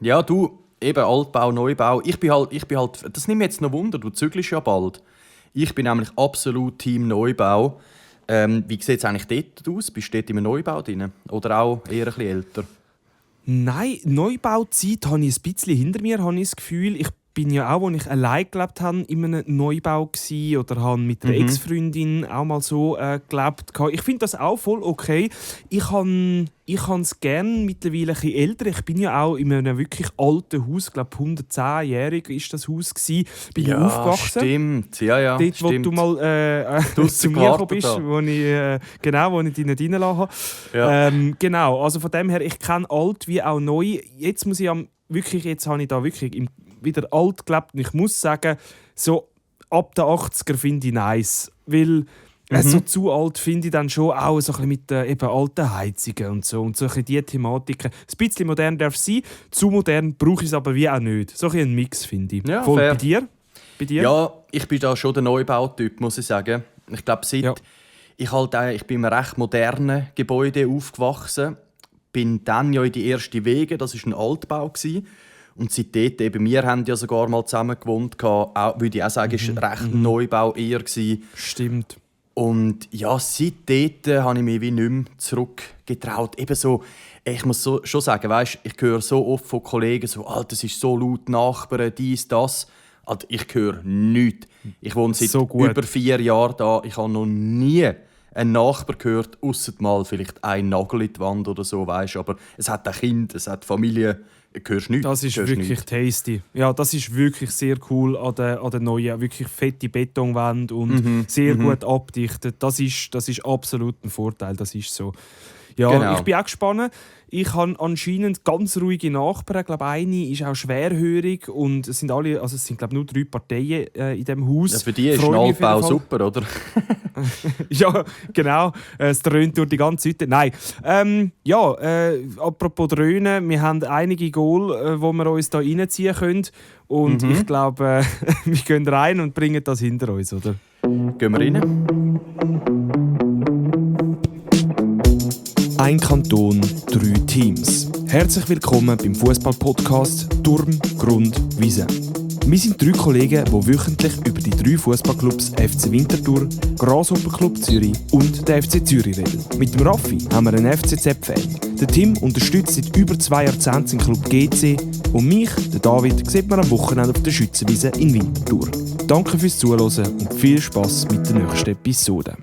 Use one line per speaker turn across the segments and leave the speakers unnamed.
Ja, du, eben Altbau, Neubau. Ich bin halt, das nimmt mich jetzt noch Wunder, du zügelst ja bald. Ich bin nämlich absolut Team Neubau. Wie sieht es eigentlich dort aus? Bist du dort im Neubau drin? Oder auch eher ein bisschen älter?
Nein, Neubauzeit habe ich ein bisschen hinter mir, habe ich das Gefühl. Ich bin ja auch, als ich allein gelebt habe, in einem Neubau gsi oder habe mit einer Ex-Freundin auch mal so gelebt. Ich finde das auch voll okay. Ich habe es gerne mittlerweile ein bisschen älter. Ich bin ja auch in einem wirklich alten Haus, ich glaube 110-jährig ist das Haus gsi. Bin ich aufgewachsen.
Stimmt. Ja,
dort,
stimmt.
wo du mal zu mir gekommen bist, wo ich dich nicht reingelassen habe.
Ja.
Genau, also von dem her, ich kenne alt wie auch neu. Jetzt habe ich da wirklich wieder alt gelebt und ich muss sagen, so ab den 80er finde ich nice, weil so zu alt finde ich dann schon auch so ein bisschen mit eben alten Heizungen und so ein bisschen diese Thematiken. Ein bisschen modern darf es sein, zu modern brauche ich es aber wie auch nicht. So ein bisschen ein Mix finde ich.
Ja,
voll.
fair.
Bei dir?
Ja, ich bin da schon der Neubautyp, muss ich sagen. Ich glaube, ich bin in einem recht modernen Gebäude aufgewachsen. Bin dann ja in die ersten Wege, das war ein Altbau gewesen. Und seitdem, eben, wir haben ja sogar mal zusammen gewohnt, würde ich auch sagen, war recht ein Neubau eher gewesen.
Stimmt.
Und ja, seitdem habe ich mich wie nicht mehr zurückgetraut. Eben so, ich muss schon sagen, weißt, ich höre so oft von Kollegen so, Alter, es ist so laut, Nachbarn, dies, das. Alter, ich höre nichts. Ich wohne seit über 4 Jahren da. Ich habe noch nie einen Nachbar gehört, ausser mal vielleicht ein Nagel in die Wand oder so, weißt. Aber es hat ein Kind, es hat Familie. Du hörst nichts.
Das ist wirklich tasty. Ja, das ist wirklich sehr cool an der neuen, wirklich fette Betonwand und sehr gut abdichtet. Das ist absolut ein Vorteil, das ist so. Ja, genau. Ich bin auch gespannt. Ich habe anscheinend ganz ruhige Nachbarn. Ich glaube, eine ist auch schwerhörig und es sind glaube nur 3 Parteien in diesem Haus.
Ja, für die ist ein Altbau super, oder?
Ja, genau. Es dröhnt durch die ganze Hütte. Nein. Apropos Dröhnen, wir haben einige Goal, wo wir uns da reinziehen können. Und ich glaube, wir gehen rein und bringen das hinter uns, oder?
Gehen wir rein.
Ein Kanton, 3 Teams. Herzlich willkommen beim Fußball-Podcast Turm, Grund, Wiese. Wir sind 3 Kollegen, die wöchentlich über die 3 Fußballclubs FC Winterthur, Grasshopper-Club Zürich und der FC Zürich reden. Mit dem Raffi haben wir einen FCZ-Fan. Der Tim unterstützt seit über 2 Jahrzehnten den Club GC und mich, der David, sieht man am Wochenende auf der Schützenwiese in Winterthur. Danke fürs Zuhören und viel Spass mit der nächsten Episode.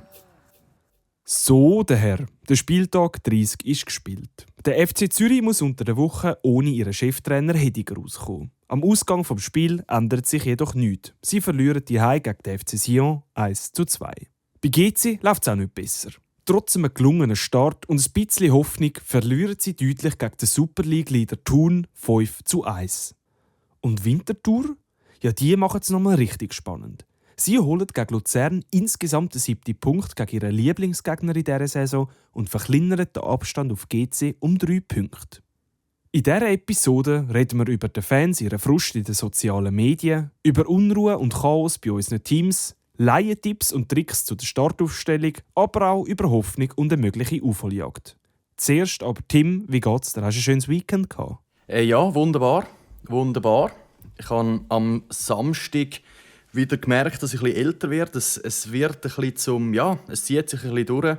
So, der Herr. Der Spieltag 30 ist gespielt. Der FC Zürich muss unter der Woche ohne ihren Cheftrainer Hediger rauskommen. Am Ausgang des Spiels ändert sich jedoch nichts. Sie verlieren die Heim gegen den FC Sion 1:2. Bei GC läuft es auch nicht besser. Trotz einem gelungenen Start und ein bisschen Hoffnung verlieren sie deutlich gegen den Super League-Leader Thun 5:1. Und Winterthur? Ja, die machen es nochmal richtig spannend. Sie holen gegen Luzern insgesamt den 7. Punkt gegen ihren Lieblingsgegner in dieser Saison und verkleinern den Abstand auf GC um 3 Punkte. In dieser Episode reden wir über die Fans, ihren Frust in den sozialen Medien, über Unruhe und Chaos bei unseren Teams, Laientipps und Tricks zu der Startaufstellung, aber auch über Hoffnung und eine mögliche Aufholjagd. Zuerst aber Tim, wie geht's dir? Hast du ein schönes Weekend gehabt?
Ja, wunderbar. Wunderbar. Ich habe am Samstag wieder gemerkt, dass ich ein bisschen älter werde. Es wird ein bisschen es zieht sich ein bisschen durch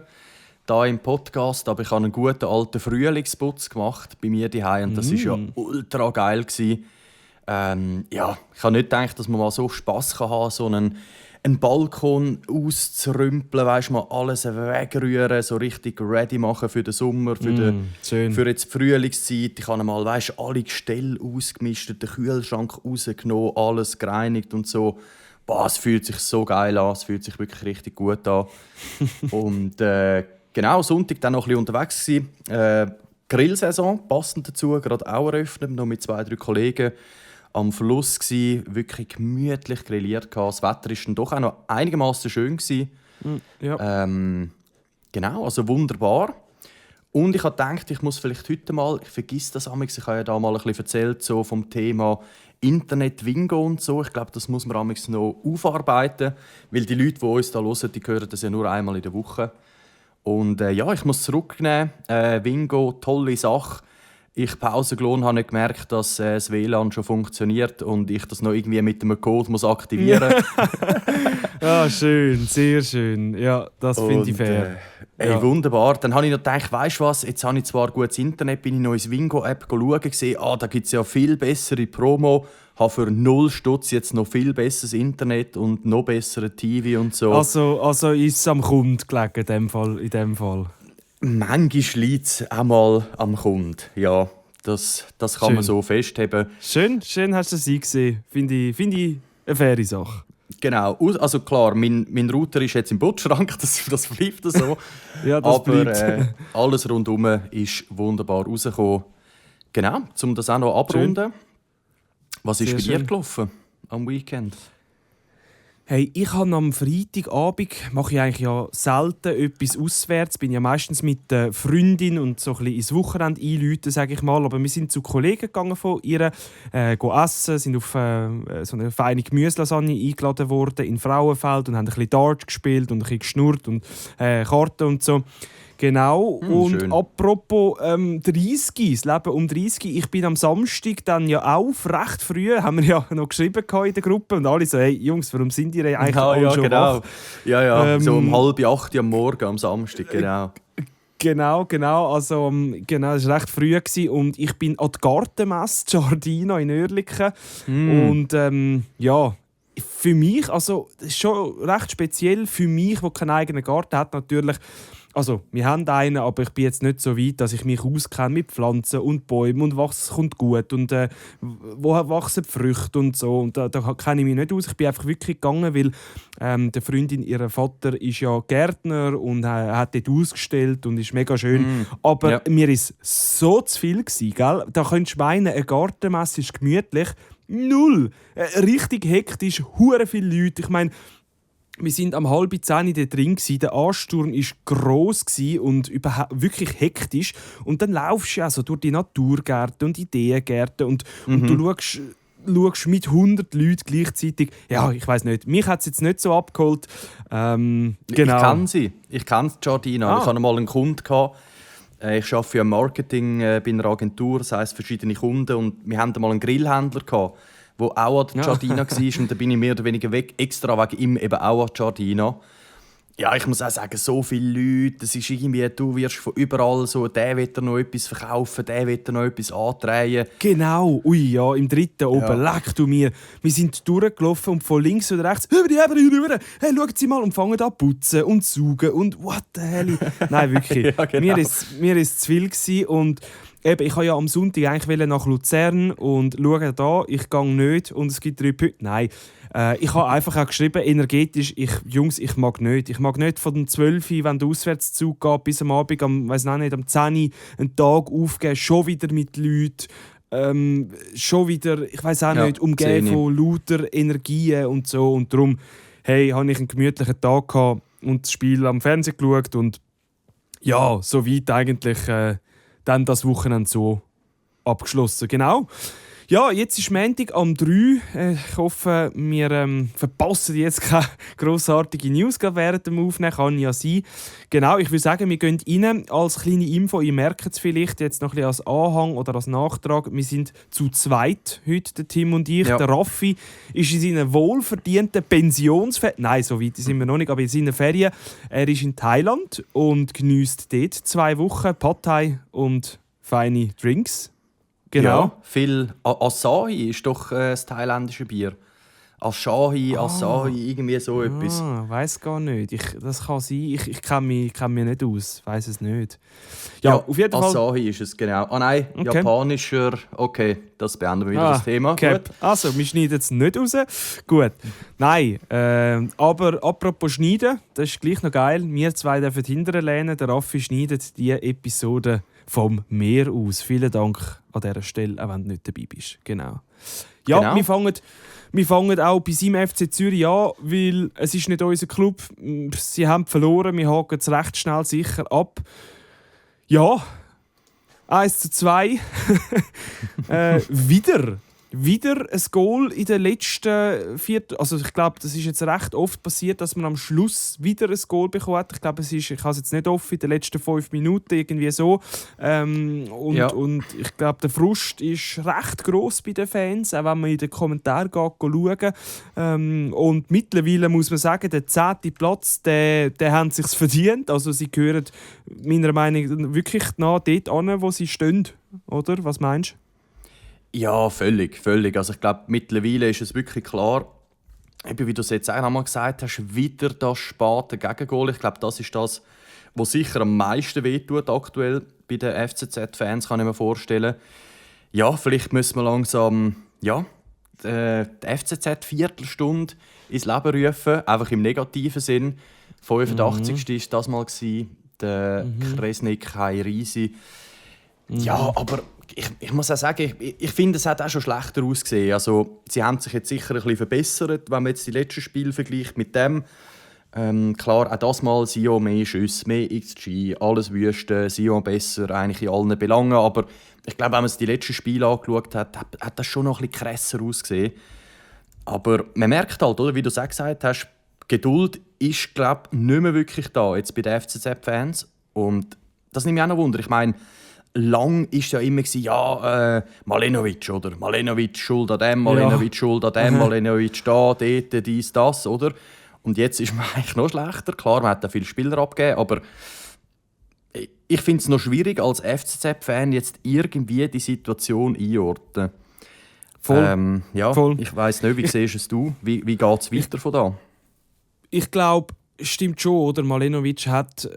hier im Podcast, aber ich habe einen guten alten Frühlingsputz gemacht bei mir daheim und das war ja ultra geil gewesen. Ich habe nicht gedacht, dass man mal so Spass haben kann, so einen Balkon auszurümpeln, mal alles wegrühren, so richtig ready machen für den Sommer, für jetzt die Frühlingszeit. Ich habe mal alle Gestelle ausgemistet, den Kühlschrank rausgenommen, alles gereinigt und so. Boah, es fühlt sich so geil an, es fühlt sich wirklich richtig gut an. Und genau, Sonntag dann noch ein bisschen unterwegs gewesen. Grillsaison, passend dazu, gerade auch eröffnet, noch mit 2, 3 Kollegen am Fluss gsi, wirklich gemütlich grilliert. Das Wetter war dann doch auch noch einigermaßen schön gsi.
Ja.
Genau, also wunderbar. Und ich habe gedacht, ich muss vielleicht heute mal, ich vergesse das amigs, ich habe ja da mal ein bisschen erzählt so vom Thema Internet, Wingo und so. Ich glaube, das muss man amigs noch aufarbeiten, weil die Leute, die uns da hören, die hören das ja nur einmal in der Woche. Und ich muss zurücknehmen. Wingo, tolle Sache. ich Pause gelohnt habe, nicht gemerkt, dass das WLAN schon funktioniert und ich das noch irgendwie mit einem Code muss aktivieren muss.
Ja, schön, sehr schön. Ja, das finde ich fair.
Ey, wunderbar. Dann habe ich noch gedacht, weißt du was, jetzt habe ich zwar gutes Internet, bin ich noch ins Wingo-App schauen, gesehen, da gibt es ja viel bessere Promo, habe für 0 Stutz jetzt noch viel besseres Internet und noch bessere TV und so.
Also ist es am Kunden gelegen in dem Fall.
Manchmal liegt es auch mal am Kunden, ja. Das kann man so festheben.
Schön hast du das eingesehen. Finde ich eine faire Sache.
Genau, also klar, mein Router ist jetzt im Bootschrank, das bleibt so.
Ja, das
aber
bleibt.
alles rundum ist wunderbar rausgekommen. Genau, um das auch noch abrunden. Was ist bei dir gelaufen am Weekend?
Hey, ich habe am Freitagabend, mache ich eigentlich ja selten etwas auswärts, bin ja meistens mit der Freundin und so ein bisschen ins Wochenende einläuten, sage ich mal. Aber wir sind zu Kollegen gegangen von ihr, essen, sind auf so eine feine Gemüselasagne eingeladen worden in Frauenfeld und haben ein bisschen Dart gespielt und ein bisschen geschnurrt und Karten und so. Genau, und
schön.
Apropos 30, das Leben um 30, ich bin am Samstag dann ja auf, recht früh, haben wir ja noch geschrieben in der Gruppe und alle so, hey Jungs, warum sind ihr eigentlich alle schon wach?
Ja, so um 7:30 am Morgen, am Samstag, genau.
Genau, also das war recht früh und ich bin an die Gartenmesse Giardino in Oerlikon und für mich, also das ist schon recht speziell für mich, der keinen eigenen Garten hat natürlich. Also, wir haben einen, aber ich bin jetzt nicht so weit, dass ich mich auskenne mit Pflanzen und Bäumen und was kommt gut und wo wachsen die Früchte und so. Und da kenne ich mich nicht aus. Ich bin einfach wirklich gegangen, weil der Freundin, ihr Vater ist ja Gärtner und hat dort ausgestellt und ist mega schön. Aber mir war es so zu viel gewesen, gell? Da könntest du meinen, eine Gartenmesse ist gemütlich. Null! Richtig hektisch, hure viele Leute. Ich meine, wir waren um 9:30 da drin, der Ansturm war gross und wirklich hektisch. Und dann laufst du also durch die Naturgärten und Ideengärten und du schaust mit 100 Leuten gleichzeitig. Ja, ich weiss nicht. Mich hat es jetzt nicht so abgeholt. Genau.
Ich kenne Giardino. Ich hatte mal einen Kunden. Ich arbeite für Marketing bei einer Agentur, das heisst verschiedene Kunden. Und wir hatten mal einen Grillhändler, der auch an der Giardino war. Und da bin ich mehr oder weniger weg, extra wegen ihm eben auch an der Giardino. Ja, ich muss auch sagen, so viele Leute, das ist irgendwie, du wirst von überall so, der will noch etwas verkaufen, der will noch etwas andrehen.
Genau, im dritten oben, leck du mir. Wir sind durchgelaufen und von links oder rechts, hey, schauen Sie mal, und fangen an zu putzen und zu saugen und what the hell. Nein, wirklich,
ja, genau.
mir war es zu viel gewesen und eben, ich wollte ja am Sonntag eigentlich nach Luzern und schauen da, ich gehe nicht und es gibt 3 Punkte. Nein, ich habe einfach auch geschrieben, energetisch, Jungs, ich mag nicht. Ich mag nicht von den 12, wenn der Auswärtszug geht, bis am Abend, am 10 einen Tag aufgeben, schon wieder mit Leuten. Schon wieder, ich weiß auch nicht, umgeben von lauter Energien und so. Und darum, hey, habe ich einen gemütlichen Tag gehabt und das Spiel am Fernsehen geschaut und ja, soweit eigentlich dann das Wochenende so abgeschlossen. Genau. Ja, jetzt ist Montag um 3. Ich hoffe, wir verpassen jetzt keine grossartige News während dem Aufnehmen. Kann ja sein. Genau, ich würde sagen, wir gehen rein. Als kleine Info, ihr merkt es vielleicht jetzt noch ein bisschen als Anhang oder als Nachtrag. Wir sind zu zweit heute, der Tim und ich. Ja. Der Raffi ist in seinen wohlverdienten Pensionsferien. Nein, so weit sind wir noch nicht, aber in seinen Ferien. Er ist in Thailand und geniesst dort 2 Wochen Pad Thai und feine Drinks. Genau.
Ja, viel Asahi ist doch das thailändische Bier. Asahi, irgendwie so etwas.
Weiss gar nicht. Das kann sein. Ich kenne mich nicht aus. Weiss es nicht. Ja, auf jeden Fall.
Asahi ist es, genau. Nein, okay. Japanischer. Okay, das beenden wir wieder das Thema.
Gut. Also, wir schneiden es nicht raus. Gut. Nein, aber apropos schneiden, das ist gleich noch geil. Wir 2 dürfen hinterher lehnen. Der Raffi schneidet diese Episode vom Meer aus. Vielen Dank an dieser Stelle, auch wenn du nicht dabei bist. Genau. Ja, genau. Wir fangen auch bei seinem FC Zürich an, weil es ist nicht unser Club. Sie haben verloren, wir haken es recht schnell sicher ab. Ja, 1:2. Wieder wieder ein Goal in der letzten Viertel. Also ich glaube, das ist jetzt recht oft passiert, dass man am Schluss wieder ein Goal bekommen hat. Ich glaube, ich habe es jetzt nicht offen, in den letzten 5 Minuten irgendwie so. Und ich glaube, der Frust ist recht gross bei den Fans, auch wenn man in den Kommentaren schaut. Und mittlerweile muss man sagen, der 10. Platz, der haben sich's verdient. Also sie gehören meiner Meinung nach wirklich nah dort an, wo sie stehen. Oder? Was meinst du?
Ja, völlig. Also ich glaube, mittlerweile ist es wirklich klar, eben wie du es jetzt auch einmal gesagt hast, wieder das späte Gegengol. Ich glaube, das ist das, was sicher am meisten wehtut aktuell bei den FCZ-Fans, kann ich mir vorstellen. Ja, vielleicht müssen wir langsam die FCZ-Viertelstunde ins Leben rufen, einfach im negativen Sinn. 85. war das mal, der Kresnik Hairisi. Ja, aber ich muss auch sagen, ich finde, es hat auch schon schlechter ausgesehen. Also, sie haben sich jetzt sicher ein bisschen verbessert, wenn man jetzt die letzten Spiele vergleicht mit dem. Klar, auch das Mal Sion mehr Schüsse, mehr XG, alles Wüste, Sion besser eigentlich in allen Belangen. Aber ich glaube, wenn man sich die letzten Spiele angeschaut hat, hat das schon noch ein bisschen krasser ausgesehen. Aber man merkt halt, oder, wie du es auch gesagt hast, Geduld ist, glaube ich, nicht mehr wirklich da jetzt bei den FCZ-Fans. Und das nimmt mich auch noch Wunder. Ich meine, lang war ja immer Malenovic, oder? Malenovic schuld an dem, Malenovic schuld an dem, Malenovic da, dort, dies, das, oder? Und jetzt ist man eigentlich noch schlechter. Klar, man hat da viele Spieler abgegeben, aber ich finde es noch schwierig, als FCZ-Fan jetzt irgendwie die Situation einordnen.
Voll. Voll.
Ich weiss nicht, wie siehst es du? Wie geht es weiter von da?
Ich glaube, stimmt schon, oder? Malenovic hat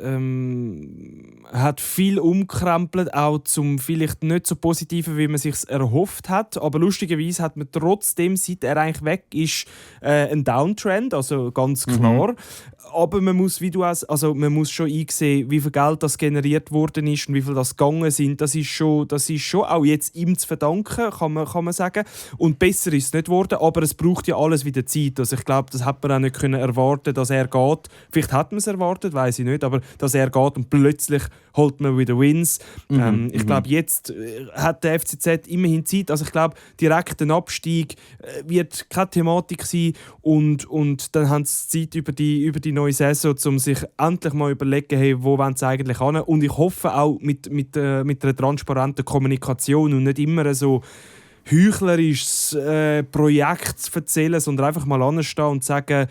viel umkrempelt, auch zum vielleicht nicht so positiven, wie man es sich erhofft hat. Aber lustigerweise hat man trotzdem, seit er eigentlich weg ist, einen Downtrend, also ganz klar. Aber man muss, man muss schon einsehen, wie viel Geld das generiert worden ist und wie viel das gegangen sind. Das ist schon auch jetzt ihm zu verdanken, kann man sagen. Und besser ist es nicht geworden, aber es braucht ja alles wieder Zeit. Also ich glaube, das hat man auch nicht können erwarten, dass er geht. Vielleicht hat man es erwartet, weiß ich nicht, aber dass er geht und plötzlich holt man wieder Wins. Ich glaube, jetzt hat der FCZ immerhin Zeit. Also ich glaube, direkt ein Abstieg wird keine Thematik sein und dann haben sie Zeit über die neue Saison, um sich endlich mal überlegen, hey, wo wollen sie eigentlich hin? Und ich hoffe auch mit einer transparenten Kommunikation und nicht immer so heuchlerisches Projekt zu erzählen, sondern einfach mal anstehen und sagen,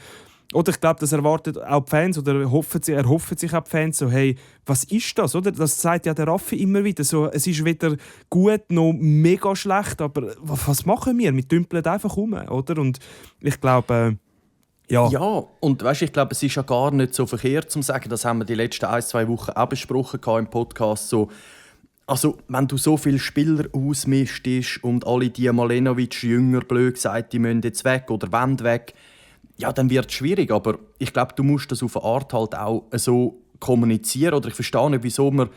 oder ich glaube, das erwartet auch die Fans oder erhoffen sich auch die Fans so, hey, was ist das? Oder? Das sagt ja der Raffi immer wieder. So, es ist weder gut noch mega schlecht, aber was machen wir? Wir dümpeln einfach rum, oder? Und ich glaube, ja,
und weißt, ich glaube, es ist ja gar nicht so verkehrt zu sagen, das haben wir die letzten 1-2 Wochen auch besprochen im Podcast. So, also, wenn du so viele Spieler ausmistest und alle die Malenovic-Jünger, blöd gesagt, die müssen jetzt weg oder wollen weg, ja, dann wird es schwierig. Aber ich glaube, du musst das auf eine Art halt auch so kommunizieren. Oder ich verstehe nicht, wieso man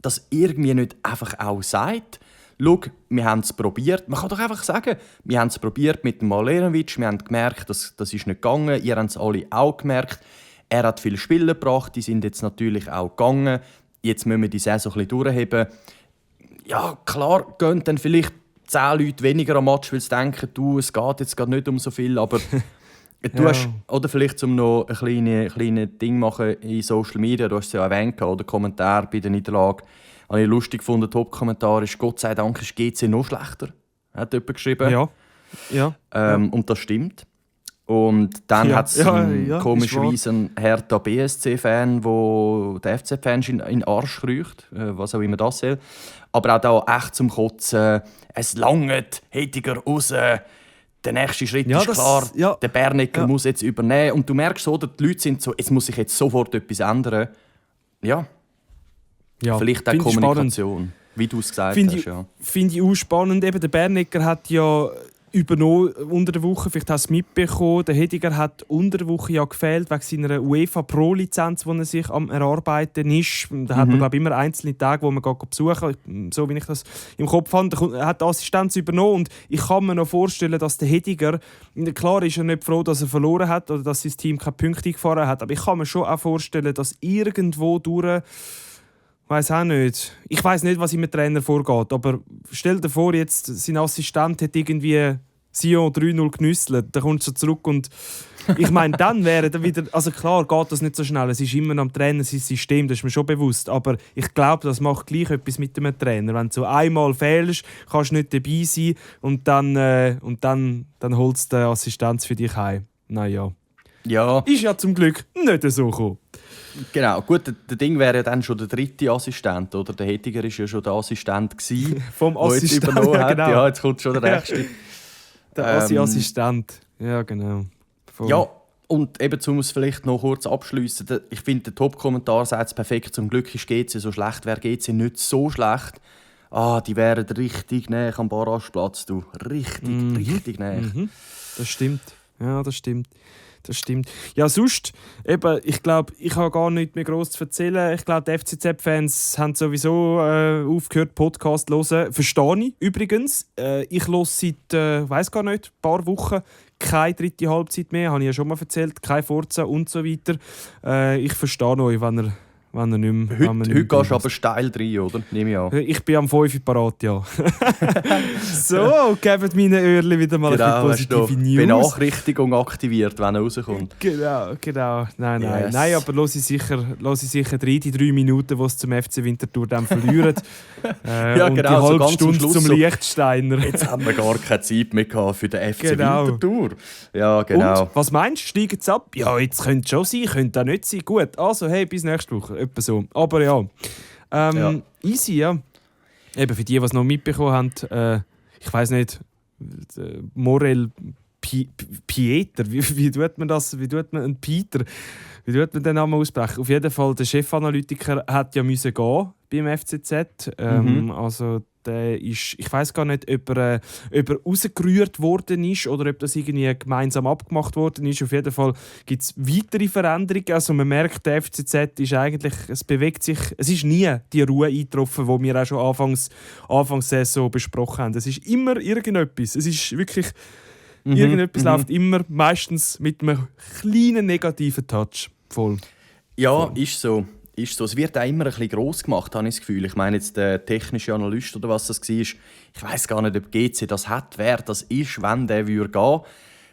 das irgendwie nicht einfach auch sagt. Schau, wir haben es probiert. Man kann doch einfach sagen, wir haben es probiert mit dem Malenovic. Wir haben gemerkt, das ist nicht gegangen. Ihr habt es alle auch gemerkt. Er hat viele Spiele gebracht, die sind jetzt natürlich auch gegangen. Jetzt müssen wir die Saison ein bisschen durchheben. Ja, klar, gehen dann vielleicht 10 Leute weniger am Match, weil sie denken, es geht jetzt gerade nicht um so viel, aber du hast, oder vielleicht um noch ein kleines Ding machen in Social Media, du hast es ja erwähnt, oder Kommentar bei der Niederlage. Habe ich lustig gefunden, Top-Kommentar ist, Gott sei Dank ist GC noch schlechter, hat jemand geschrieben.
Ja.
Und das stimmt. Und dann hat es komischerweise einen Hertha BSC-Fan, der den FC-Fan in den Arsch kriecht, was auch immer das soll. Aber auch da echt zum Kotzen, es langt, Hediger raus. Der nächste Schritt ist klar, der Bernecker muss jetzt übernehmen. Und du merkst so, die Leute sind so, es muss sich jetzt sofort etwas ändern. Ja. Vielleicht auch Kommunikation, spannend. Wie du es gesagt hast.
Finde ich auch spannend. Eben, der Bernecker hat ja übernommen unter der Woche, vielleicht hast du es mitbekommen, der Hediger hat unter der Woche ja gefehlt wegen seiner UEFA Pro-Lizenz, die er sich am Erarbeiten ist. Da hat man, glaube ich, immer einzelne Tage, wo man besuchen kann, so wie ich das im Kopf habe. Er hat die Assistenz übernommen und ich kann mir noch vorstellen, dass der Hediger, klar ist er nicht froh, dass er verloren hat oder dass sein Team keine Punkte gefahren hat, aber ich kann mir schon auch vorstellen, dass irgendwo durch Weiß auch nicht. Ich weiß nicht, was im Trainer vorgeht, aber stell dir vor, jetzt sein Assistent hat irgendwie Sion 3-0 genüsselt, dann kommst du zurück und ich meine, dann wäre er wieder, also klar geht das nicht so schnell, es ist immer am Trainer sein System, das ist mir schon bewusst, aber ich glaube, das macht gleich etwas mit dem Trainer. Wenn du so einmal fehlst, kannst du nicht dabei sein und dann holst du den Assistenz für dich heim. Naja.
Ja.
Ist ja zum Glück nicht so gekommen.
Genau, gut, der Ding wäre ja dann schon der dritte Assistent, oder? Der Hetiger war ja schon der Assistent gewesen,
vom Assistenten,
übernommen
ja,
hat.
genau.
Ja, jetzt kommt schon der nächste.
Der Assi-Assistent, ja genau. Voll.
Ja, und eben, um es vielleicht noch kurz abschliessen, ich finde, der Top-Kommentar sagt es perfekt, zum Glück ist GC so schlecht, wäre GC nicht so schlecht. Die wären richtig näher am Barrageplatz, du. Richtig näher.
Mhm. Das stimmt, ja, das stimmt. Ja, sonst, eben, ich glaube, ich habe gar nichts mehr gross zu erzählen. Ich glaube, die FCZ-Fans haben sowieso aufgehört, Podcast zu hören. Verstehe ich übrigens. Ich höre seit, weiss gar nicht, ein paar Wochen keine dritte Halbzeit mehr. Habe ich ja schon mal erzählt. Kein Forza und so weiter. Ich verstehe euch, wenn ihr nicht mehr...
Heute gehst du aber steil rein, oder? Nehme ich an.
Ich bin am 5 Uhr parat, ja. So, gebt meinen Öhrchen wieder mal ein bisschen positive News.
Benachrichtigung aktiviert, wenn er rauskommt.
Genau. Nein.
Yes.
Nein, aber lass ich sicher die 3 Minuten, die es zum FC Winterthur dann verlieren.
Ja,
und
genau,
die halbe
so
Stunde
Schluss
zum
so.
Lichtsteiner.
Jetzt haben wir gar keine Zeit mehr gehabt für den FC
Genau.
Winterthur. Ja, genau.
Und, was meinst du, steigen sie ab? Ja, jetzt könnte es schon sein, könnte auch nicht sein. Gut, also hey, bis nächste Woche. Etwa so. Aber ja. Easy, ja. Eben für die, die es noch mitbekommen haben, ich weiss nicht, Morel Pieter, wie tut man das? Wie tut man einen Peter? Wie tut man den Namen aussprechen? Auf jeden Fall, der Chefanalytiker hat ja müssen gehen beim FCZ. Also der ist, ich weiss gar nicht, ob er rausgerührt worden ist oder ob das irgendwie gemeinsam abgemacht worden ist. Auf jeden Fall gibt es weitere Veränderungen. Also man merkt, der FCZ ist eigentlich, es bewegt sich, es ist nie die Ruhe eingetroffen, die wir auch schon Anfangs Saison besprochen haben. Es ist immer irgendetwas. Es ist wirklich, irgendetwas läuft immer, meistens mit einem kleinen negativen Touch. Voll.
Ja, ist so. Es wird auch immer ein bisschen gross gemacht, habe ich das Gefühl. Ich meine jetzt der technische Analyst oder was das war. Ich weiss gar nicht, ob GC das hat, wer das ist, wenn der gehen würde.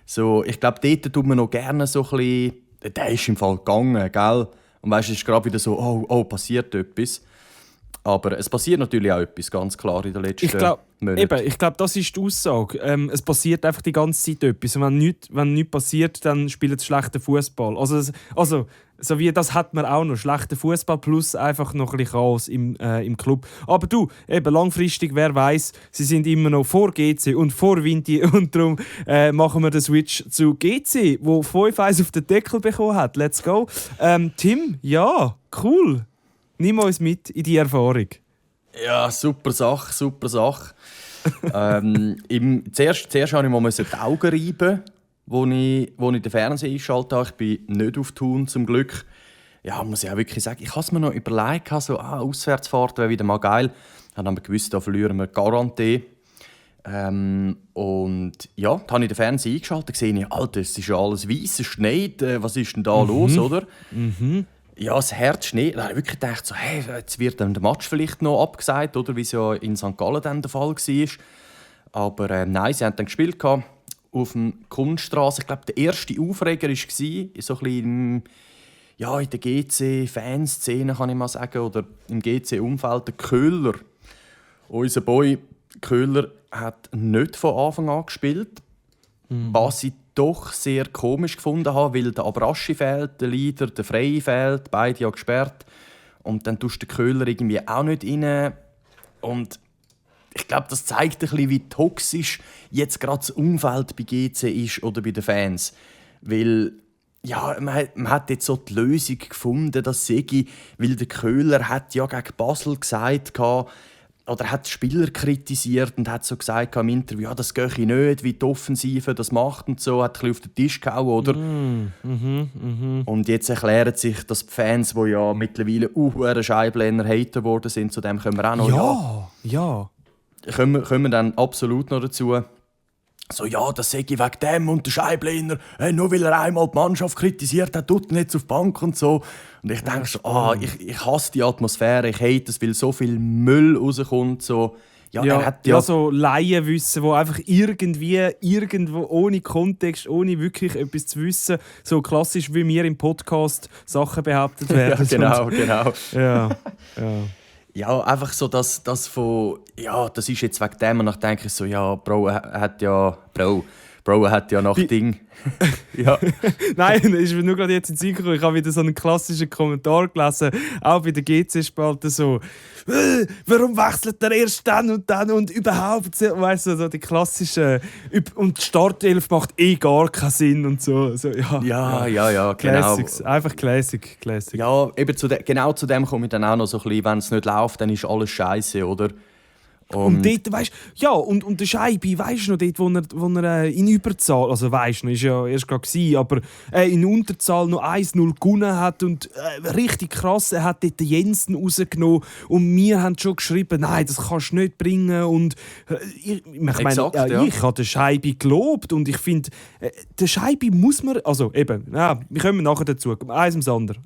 So, ich glaube, dort tut man noch gerne so ein bisschen... Der ist im Fall gegangen, gell? Und weißt, es ist gerade wieder so, oh, passiert etwas. Aber es passiert natürlich auch etwas, ganz klar, in den letzten Monaten.
Ich glaube, das ist die Aussage. Es passiert einfach die ganze Zeit etwas. Und wenn nichts passiert, dann spielt es schlechten Fußball. Also, so wie das hat man auch noch. Schlechten Fußball plus einfach noch ein bisschen Chaos im Club. Aber du, eben langfristig, wer weiß, sie sind immer noch vor GC und vor Vinti. Und darum machen wir den Switch zu GC, wo 5-1 auf den Deckel bekommen hat. Let's go. Tim, ja, cool. Nimm uns mit in die Erfahrung.
Ja, super Sache. Zuerst musste ich mal die Augen reiben, wo ich den Fernseher eingeschaltet habe. Ich bin nicht auf Thun, zum Glück. Ja, muss ich auch wirklich sagen, ich habe es mir noch überlegt, so, Auswärtsfahrt wäre wieder mal geil. Ich habe aber gewusst, da verlieren wir Garantie. Und ja, dann habe ich den Fernseher eingeschaltet, gesehen, ich, Alter, es ist ja alles weiss, es schneit, was ist denn da los, oder? Ja, das Herz Schnee. Da habe ich wirklich gedacht, so, hey, jetzt wird dann der Match vielleicht noch abgesagt, oder wie es ja in St. Gallen dann der Fall war. Aber nein, sie haben dann gespielt auf der Kunststraße. Ich glaube, der erste Aufreger war so ein bisschen in der GC-Fanszene, kann ich mal sagen, oder im GC-Umfeld. Der Köhler, unser Boy Köhler, hat nicht von Anfang an gespielt. Was ich doch sehr komisch gefunden habe, weil der Abraschi fehlt, der Leader, der Frey fehlt, beide ja gesperrt. Und dann tust du den Köhler irgendwie auch nicht rein. Und ich glaube, das zeigt ein bisschen, wie toxisch jetzt gerade das Umfeld bei GC ist oder bei den Fans. Weil ja, man hat jetzt so die Lösung gefunden, dass Segi, weil der Köhler hat ja gegen Basel gesagt, oder hat die Spieler kritisiert und hat so gesagt im Interview, ja, das gehe ich nicht, wie die Offensive das macht und so, hat ein bisschen auf den Tisch gehauen, oder? Und jetzt erklärt sich, dass die Fans, die ja mittlerweile Scheibenlehner Hater geworden sind, zu dem können wir auch noch...
Ja.
Kommen wir dann absolut noch dazu. so, ja, das sage ich wegen dem und der Scheibleiner, nur weil er einmal die Mannschaft kritisiert hat, tut er nicht auf die Bank und so. Und ich denke so, ich hasse die Atmosphäre, ich hate es, weil so viel Müll rauskommt. So. Er hat
so Laienwissen, wo einfach irgendwo ohne Kontext, ohne wirklich etwas zu wissen, so klassisch wie wir im Podcast Sachen behauptet werden.
Genau.
Ja.
Ja, einfach so, dass von, ja, das ist jetzt wegen dem, und dann denke ich so, ja, Bro hat ja nach Ding. Ja.
Nein, ist mir nur gerade jetzt in den Sinn gekommen. Ich habe wieder so einen klassischen Kommentar gelesen, auch bei der GC-Spalte so, warum wechselt er erst dann und überhaupt, weißt du, so die klassischen, und die Startelf macht gar keinen Sinn und so.
Ja, genau.
Classics, einfach Classic.
Ja, eben genau zu dem komme ich dann auch noch so ein bisschen, wenn es nicht läuft, dann ist alles scheiße, oder?
Und dort, weißt du, ja, und der Scheibe, weißt du noch, dort, wo er in Überzahl, also weißt du, ist ja erst gerade gewesen, aber in Unterzahl noch 1-0 gewonnen hat und richtig krass, er hat dort den Jensen rausgenommen und wir haben schon geschrieben, nein, das kannst du nicht bringen und ich habe den Scheibe gelobt und ich finde, der Scheibe muss man, also eben, ja, wir kommen nachher dazu, eins ums andere.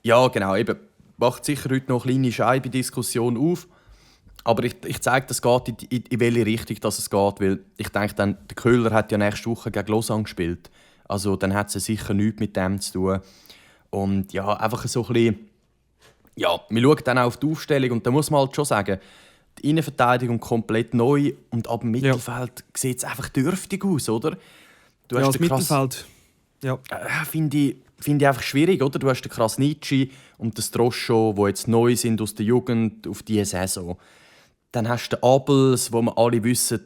Ja, genau, eben, macht sicher heute noch eine kleine Scheibe-Diskussion auf. Aber ich zeige, das geht in welche Richtung dass es geht. Weil ich denke, der Köhler hat ja nächste Woche gegen Lausanne gespielt. Also dann hat es sicher nichts mit dem zu tun. Und ja, einfach so ein bisschen... Ja, wir schauen dann auch auf die Aufstellung und da muss man halt schon sagen, die Innenverteidigung komplett neu und ab dem Mittelfeld sieht es einfach dürftig aus, oder? Du hast
das Mittelfeld. Ja.
Finde ich einfach schwierig, oder? Du hast den Krasnitschi und den Stroscho, die jetzt neu sind aus der Jugend auf diese Saison. Dann hast du den Abels, wo wir alle wissen,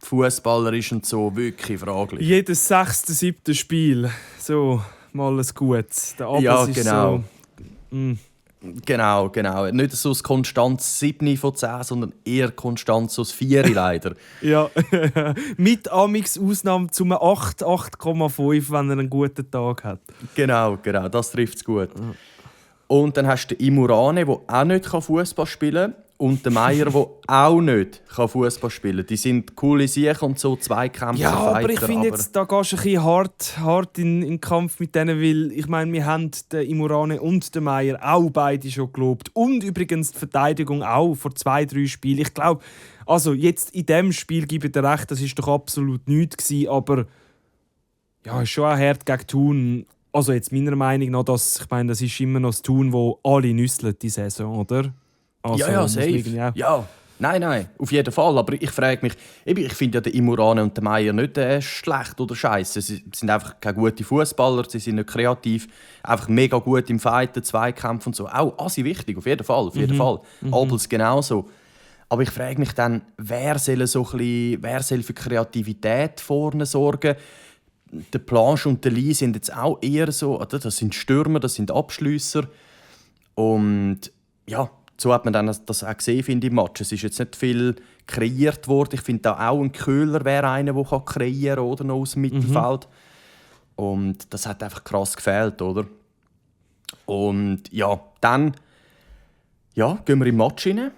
Fußballer ist und so wirklich fraglich.
Jedes 6., 7. Spiel. So, mal ein Gutes. Der Abels ist
genau.
So...
Genau. Nicht so ein konstantes 7 von 10, sondern eher konstant so ein 4 leider.
Ja, mit Amix Ausnahme zum 8, 8,5, wenn er einen guten Tag hat.
Genau, das trifft es gut. Und dann hast du den Imurane, der auch nicht Fußball spielen kann. Und der Meier, der auch nicht Fußball spielen kann. Die sind coole Sicher und so Zweikämpfer.
Ja, aber ich finde jetzt, da gehst du ein bisschen hart in den Kampf mit denen, weil ich meine, wir haben den Imurane und den Meier auch beide schon gelobt. Und übrigens die Verteidigung auch vor 2-3 Spielen. Ich glaube, also jetzt in diesem Spiel gebe ich dir recht, das war doch absolut nichts gewesen, aber ja, ist schon auch hart gegen Thun. Also jetzt meiner Meinung nach, das ist immer noch das Thun, wo alle nüsseln die Saison, oder? Also,
ja, safe. Ja, nein, auf jeden Fall. Aber ich frage mich, ich finde ja den Imurane und den Meier nicht schlecht oder scheiße. Sie sind einfach keine guten Fußballer, sie sind nicht kreativ, einfach mega gut im Fighten, Zweikämpfen und so. Auch assi wichtig, auf jeden Fall. Abels genauso. Aber ich frage mich dann, wer soll für Kreativität vorne sorgen? Der Planche und der Lee sind jetzt auch eher so, das sind Stürmer, das sind Abschliesser. Und ja, so hat man dann das auch gesehen, finde ich, im Match. Es ist jetzt nicht viel kreiert worden. Ich finde da auch ein Köhler wäre einer, der kreieren kann, oder noch aus dem Mittelfeld. Und das hat einfach krass gefehlt, oder? Und ja, dann gehen wir im Match rein.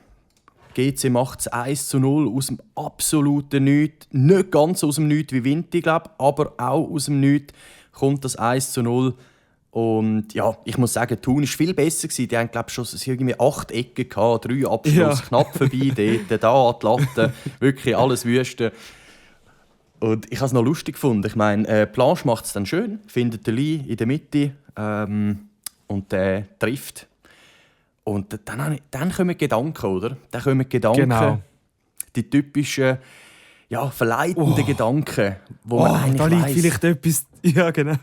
GC macht es 1-0 aus dem absoluten Nichts. Nicht ganz aus dem Nichts wie Vinti, glaube ich, aber auch aus dem Nichts kommt das 1-0. Und ja, ich muss sagen, Thun war viel besser. Die haben, glaube ich, schon irgendwie 8 Ecken gehabt, 3 Abschluss, knapp vorbei, dort, da an die Latte. Wirklich alles Wüste. Und ich habe es noch lustig gefunden. Ich meine, Planche macht es dann schön, findet den Lee in der Mitte und der trifft. Und dann kommen Gedanken, oder? Dann kommen Gedanken,
genau.
Die typischen verleitenden Gedanken, wo man eigentlich
da liegt
weiss.
vielleicht etwas... Ja, genau.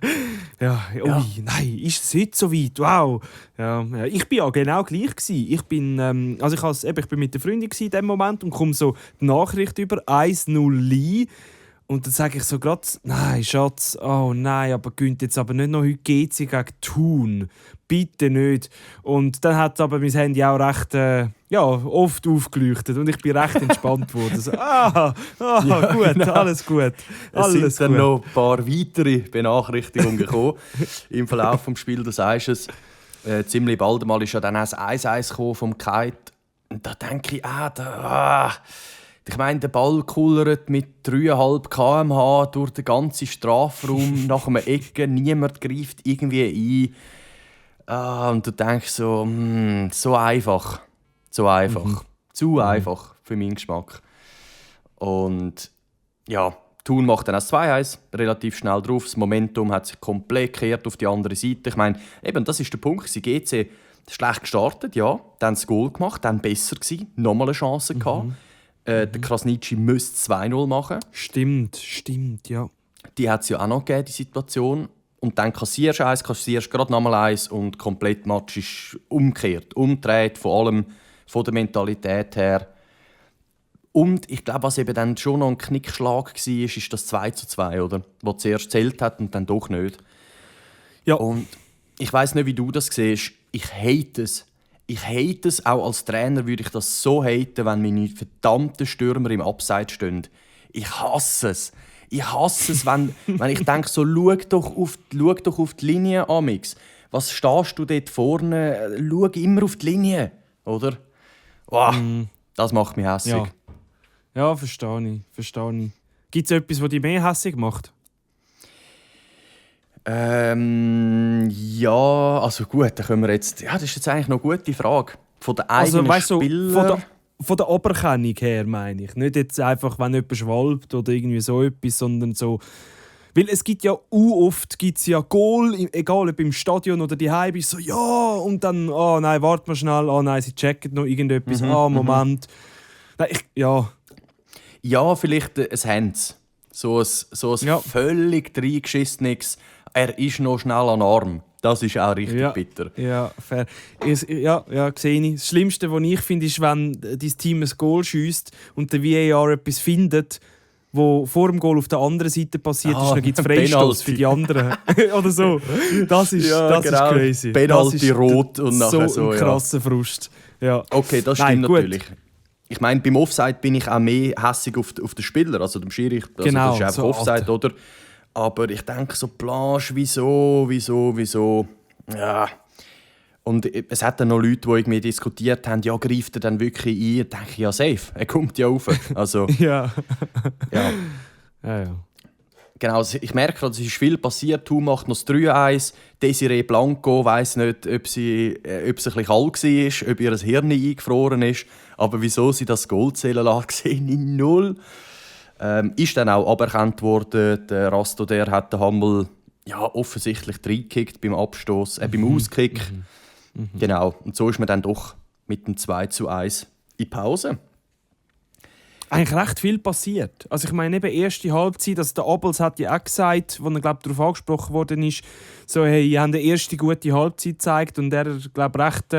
Nein, ist es heute so weit? Wow. Ja, ich bin ja genau gleich gewesen. Ich bin mit der Freundin in diesem Moment und komme so die Nachricht über 1-0 Lee. Und dann sage ich so gerade, nein, Schatz, oh nein, aber gönnt jetzt aber nicht noch heute GC gegen Thun. Bitte nicht. Und dann hat aber mein Handy auch recht oft aufgeleuchtet und ich bin recht entspannt worden. So, gut, genau. Alles gut.
Es sind dann noch ein paar weitere Benachrichtigungen gekommen im Verlauf des Spiels. Du sagst es, ziemlich bald mal ist ja dann auch ein 1-1 vom Kite. Und da denke ich, Ich meine, der Ball kullert mit 3,5 km/h durch den ganzen Strafraum nach einem Ecke. Niemand greift irgendwie ein. Und du denkst so, so einfach. So einfach. Zu einfach für meinen Geschmack. Und ja, Thun macht dann auch 2-1 relativ schnell drauf. Das Momentum hat sich komplett gekehrt auf die andere Seite. Ich meine, eben, das ist der Punkt. GC schlecht gestartet, ja. Dann das Goal gemacht, dann besser gewesen, nochmal eine Chance gehabt. Der Krasniqi müsste 2-0 machen.
Stimmt, ja.
Die hat es ja auch noch gegeben, die Situation. Und dann kassierst du eins, kassierst gerade nochmal eins und komplett Match ist umgekehrt, umgedreht, vor allem von der Mentalität her. Und ich glaube, was eben dann schon noch ein Knickschlag war, ist das 2:2, oder? Was zuerst zählt hat und dann doch nicht.
Ja.
Und ich weiss nicht, wie du das siehst. Ich hate es. Ich hate es, auch als Trainer würde ich das so haten, wenn meine verdammten Stürmer im Abseits stehen. Ich hasse es. Ich hasse es, wenn ich denke, so, schau doch auf die Linie, Amix. Was stehst du dort vorne? Schau immer auf die Linie, oder? Oh, das macht mich hässig.
Ja, verstehe ich. Gibt es etwas, das dich mehr hässig macht?
Ja, also gut, dann können wir jetzt... Ja, das ist jetzt eigentlich noch eine gute Frage. Von den eigenen Spielern...
Von der Oberkennung her, meine ich. Nicht jetzt einfach, wenn jemand schwalbt oder irgendwie so etwas, sondern so... Weil es gibt ja oft gibt's ja Goal, egal ob im Stadion oder daheim, ist so «Ja!» und dann «Oh nein, warte mal schnell, oh nein, sie checken noch irgendetwas, Moment.» Nein,
Ja, vielleicht ein Hands. So ein völlig reingeschissenes «Er ist noch schnell an den Arm». Das ist auch richtig bitter.
Ja, fair. Ja, sehe ich. Das Schlimmste, was ich finde, ist, wenn dein Team ein Goal schiesst und der VAR etwas findet, wo vor dem Goal auf der anderen Seite passiert ist, dann gibt es Freistoß für die anderen. Oder so. Das ist crazy.
Penalty rot und nachher so.
Ein krasser Frust. Ja.
Okay, das stimmt natürlich. Ich meine, beim Offside bin ich auch mehr hässig auf den Spieler, also dem Schiri. Also
genau,
das ist einfach so Offside, Alter. Oder? Aber ich denke so, Blanche, wieso? Ja. Und es hat dann noch Leute, die irgendwie diskutiert haben, ja, greift er dann wirklich ein? Da denke ich, ja, safe, er kommt ja rauf. Also,
ja.
Genau, also ich merke, es ist viel passiert. Thun macht noch das 3-1. Desiree Blanco weiss nicht, ob sie ein bisschen kalt war, ob ihr Hirn eingefroren ist. Aber wieso sie das Goal zählen lassen, sehe ich null. Ist dann auch aberkannt worden. Der Rasto, der hat den Hammel offensichtlich reingekickt beim Abstoß, beim Auskick. Genau. Und so ist man dann doch mit dem 2:1 in Pause.
Eigentlich recht viel passiert. Also ich meine, eben erste Halbzeit, also der Abels hat ja auch gesagt, wo er darauf angesprochen worden ist, so, hey, ihr habt eine erste gute Halbzeit gezeigt und er, glaube recht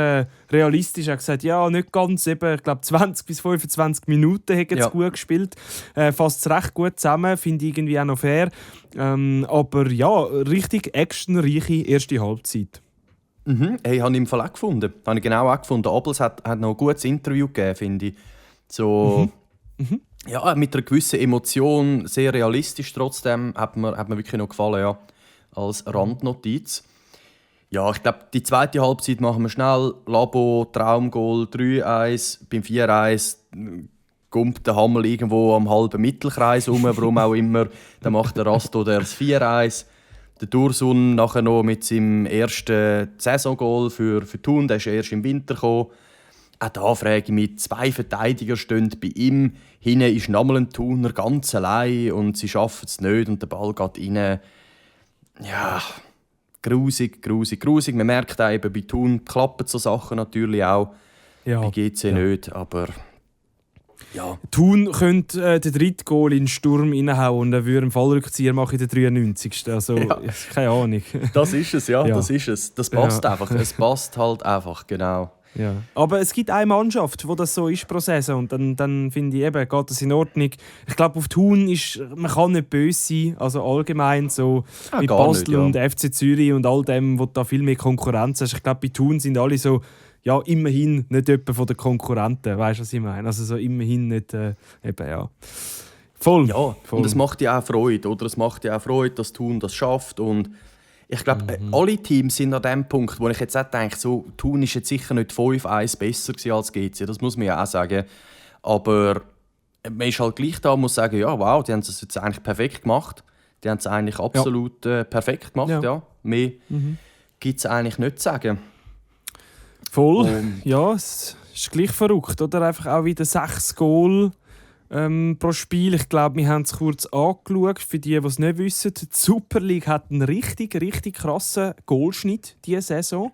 realistisch hat gesagt, ja, nicht ganz, eben, ich glaube 20 bis 25 Minuten haben sie gut gespielt. Fasst es recht gut zusammen, finde ich irgendwie auch noch fair. Aber ja, richtig actionreiche erste Halbzeit.
Hey, habe ich im Fall auch gefunden. Habe ich genau auch gefunden. Abels hat noch ein gutes Interview gegeben, finde ich. So... Ja, mit einer gewissen Emotion, sehr realistisch trotzdem, hat mir wirklich noch gefallen, ja, als Randnotiz. Ja, ich glaube, die zweite Halbzeit machen wir schnell. Labo, Traumgoal, 3-1. Beim 4-1 kommt der Hammel irgendwo am halben Mittelkreis rum, warum auch immer. Dann macht der Rasto das 4-1. Der Dursun nachher noch mit seinem ersten Saisongoal für Thun, der ist erst im Winter gekommen. Auch da frage ich mich, 2 Verteidiger stehen bei ihm. Hinten ist nochmal ein Thuner ganz allein und sie schaffen es nicht und der Ball geht rein. Ja, grusig. Man merkt auch, eben, bei Thun klappen so Sachen natürlich auch. Ja. Bei GC nicht, aber ja.
Thun könnte den dritten Goal in den Sturm reinhauen und er würde einen Fallrückzieher machen in der 93. Also, keine Ahnung.
Das ist es, ja. Das ist es. Das passt einfach. Es passt halt einfach, genau.
Ja. Aber es gibt eine Mannschaft, wo das so ist pro Saison und dann finde ich eben, geht das in Ordnung. Ich glaube, auf Thun ist, man kann nicht böse sein, also allgemein so mit Basel nicht, und FC Zürich und all dem, wo da viel mehr Konkurrenz ist. Ich glaube, bei Thun sind alle so, ja, immerhin nicht jemand von den Konkurrenten, weißt du, was ich meine? Also so immerhin nicht, eben, ja. Voll.
Ja, voll. Und es macht ja auch Freude, oder? Es macht ja auch Freude, dass Thun das schafft und ich glaube, alle Teams sind an dem Punkt, wo ich jetzt auch denke, so, Thun ist jetzt sicher nicht 5-1 besser als GC, das muss man ja auch sagen. Aber man ist halt gleich da und muss sagen, ja, wow, die haben es jetzt eigentlich perfekt gemacht. Die haben es eigentlich absolut perfekt gemacht, ja. Mehr gibt es eigentlich nicht zu sagen.
Voll. Ja, es ist gleich verrückt, oder? Einfach auch wieder 6 Goal pro Spiel. Ich glaube, wir haben es kurz angeschaut. Für die es nicht wissen, die Super League hat einen richtig, richtig krassen Goalschnitt diese Saison.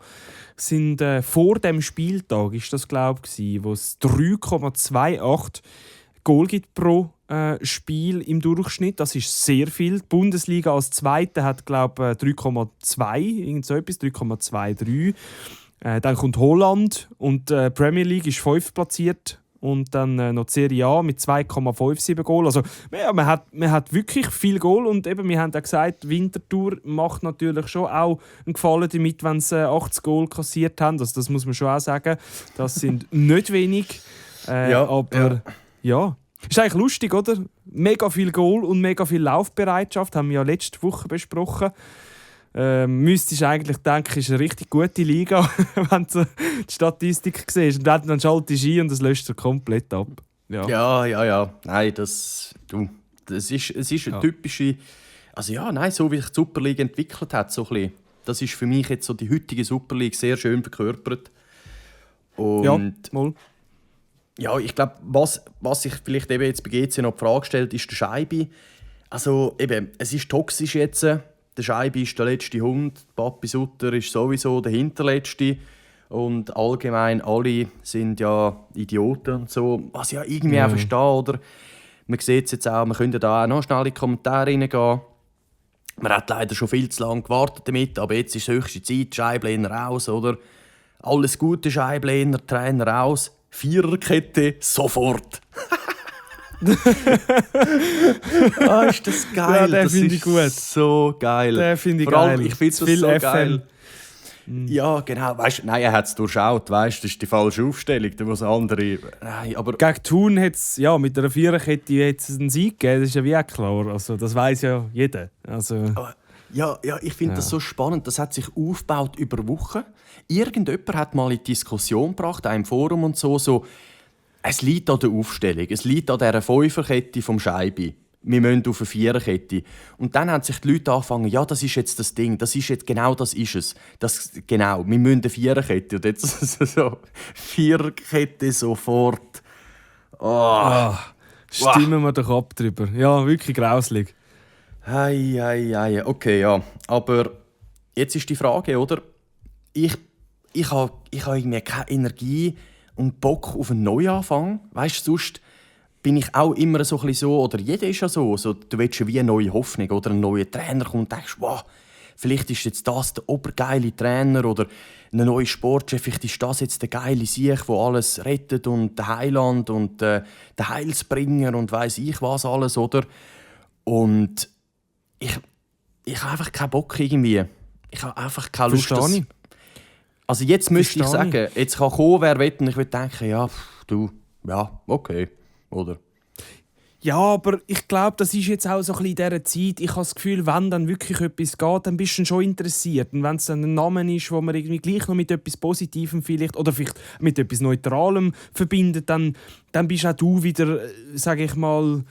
Sind, vor dem Spieltag ist das, glaube ich, wo es 3,28 Goal gibt pro Spiel im Durchschnitt. Das ist sehr viel. Die Bundesliga als Zweite hat, glaube ich, 3,2, irgend so etwas, 3,23. Dann kommt Holland und die Premier League ist 5 platziert. Und dann noch die Serie A mit 2,57 Goal. Also ja, man hat wirklich viel Goal. Und eben, wir haben ja gesagt, Winterthur macht natürlich schon auch einen Gefallen damit, wenn sie 80 Goal kassiert haben. Also das muss man schon auch sagen. Das sind nicht wenig. Aber ja. Ist eigentlich lustig, oder? Mega viel Goal und mega viel Laufbereitschaft. Haben wir ja letzte Woche besprochen. Müsstest eigentlich denken, ist eine richtig gute Liga, wenn du die Statistik siehst. Und dann schaltest du ein und das löscht du komplett ab.
Ja. Nein, es ist eine typische... Also ja, nein, so wie sich die Super League entwickelt hat, so ein bisschen, das ist für mich jetzt so die heutige Super League sehr schön verkörpert. Und
ja, mal.
Ja, ich glaube, was sich vielleicht eben jetzt bei GC noch die Frage stellt, ist der Scheibe. Also eben, es ist toxisch jetzt. Der Scheibe ist der letzte Hund, Papi Sutter ist sowieso der hinterletzte. Und allgemein alle sind ja Idioten und so. Was ja irgendwie auch verstehe, oder? Man sieht es jetzt auch, wir können da auch noch schnell in die Kommentare reingehen. Man hat leider schon viel zu lange gewartet damit, aber jetzt ist es höchste Zeit, Scheiblehner raus, oder? Alles Gute, Scheiblehner, Trainer raus. Viererkette, sofort. Ist das geil.
Ja, den finde ich gut.
So geil.
Den finde ich
Vor allem,
geil.
ich finde das so geil. Ja, genau. Weißt, nein, er hat es durchschaut. Weißt, das ist die falsche Aufstellung. Da muss andere... Nein, aber...
Gegen Thun hat es mit einer Viererkette einen Sieg gegeben. Das ist ja wie auch klar. Also, das weiss ja jeder. Also...
Aber, ja, ich finde das so spannend. Das hat sich aufgebaut über Wochen. Irgendjemand hat mal in die Diskussion gebracht, auch im Forum und so, es liegt an der Aufstellung, es liegt an dieser Fünferkette vom Scheibe. Wir müssen auf eine Viererkette. Und dann haben sich die Leute angefangen, ja, das ist jetzt das Ding, das ist es. Genau, wir müssen eine Viererkette. Und jetzt so, Viererkette sofort.
Stimmen wir doch ab drüber. Ja, wirklich grauslig.
Hei. Okay, ja. Aber jetzt ist die Frage, oder? Ich habe irgendwie keine Energie und Bock auf einen Neuanfang. Weißt du, sonst bin ich auch immer so ein bisschen so, oder jeder ist ja so du willst ja wie eine neue Hoffnung, oder ein neuer Trainer kommt und denkst, wow, vielleicht ist jetzt das der obergeile Trainer oder ein neuer Sportchef, vielleicht ist das jetzt der geile Sieg, der alles rettet und der Heiland und der Heilsbringer und weiss ich was alles, oder? Und ich habe einfach keinen Bock irgendwie. Ich habe einfach keine Lust.
Verstehe ich.
Also jetzt müsste ich sagen, jetzt kann kommen, wer will, und ich würde denken, okay, oder?
Ja, aber ich glaube, das ist jetzt auch so ein bisschen in dieser Zeit. Ich habe das Gefühl, wenn dann wirklich etwas geht, dann bist du schon interessiert. Und wenn es dann ein Name ist, wo man irgendwie gleich noch mit etwas Positivem vielleicht oder vielleicht mit etwas Neutralem verbindet, dann bist auch du wieder, sage ich mal,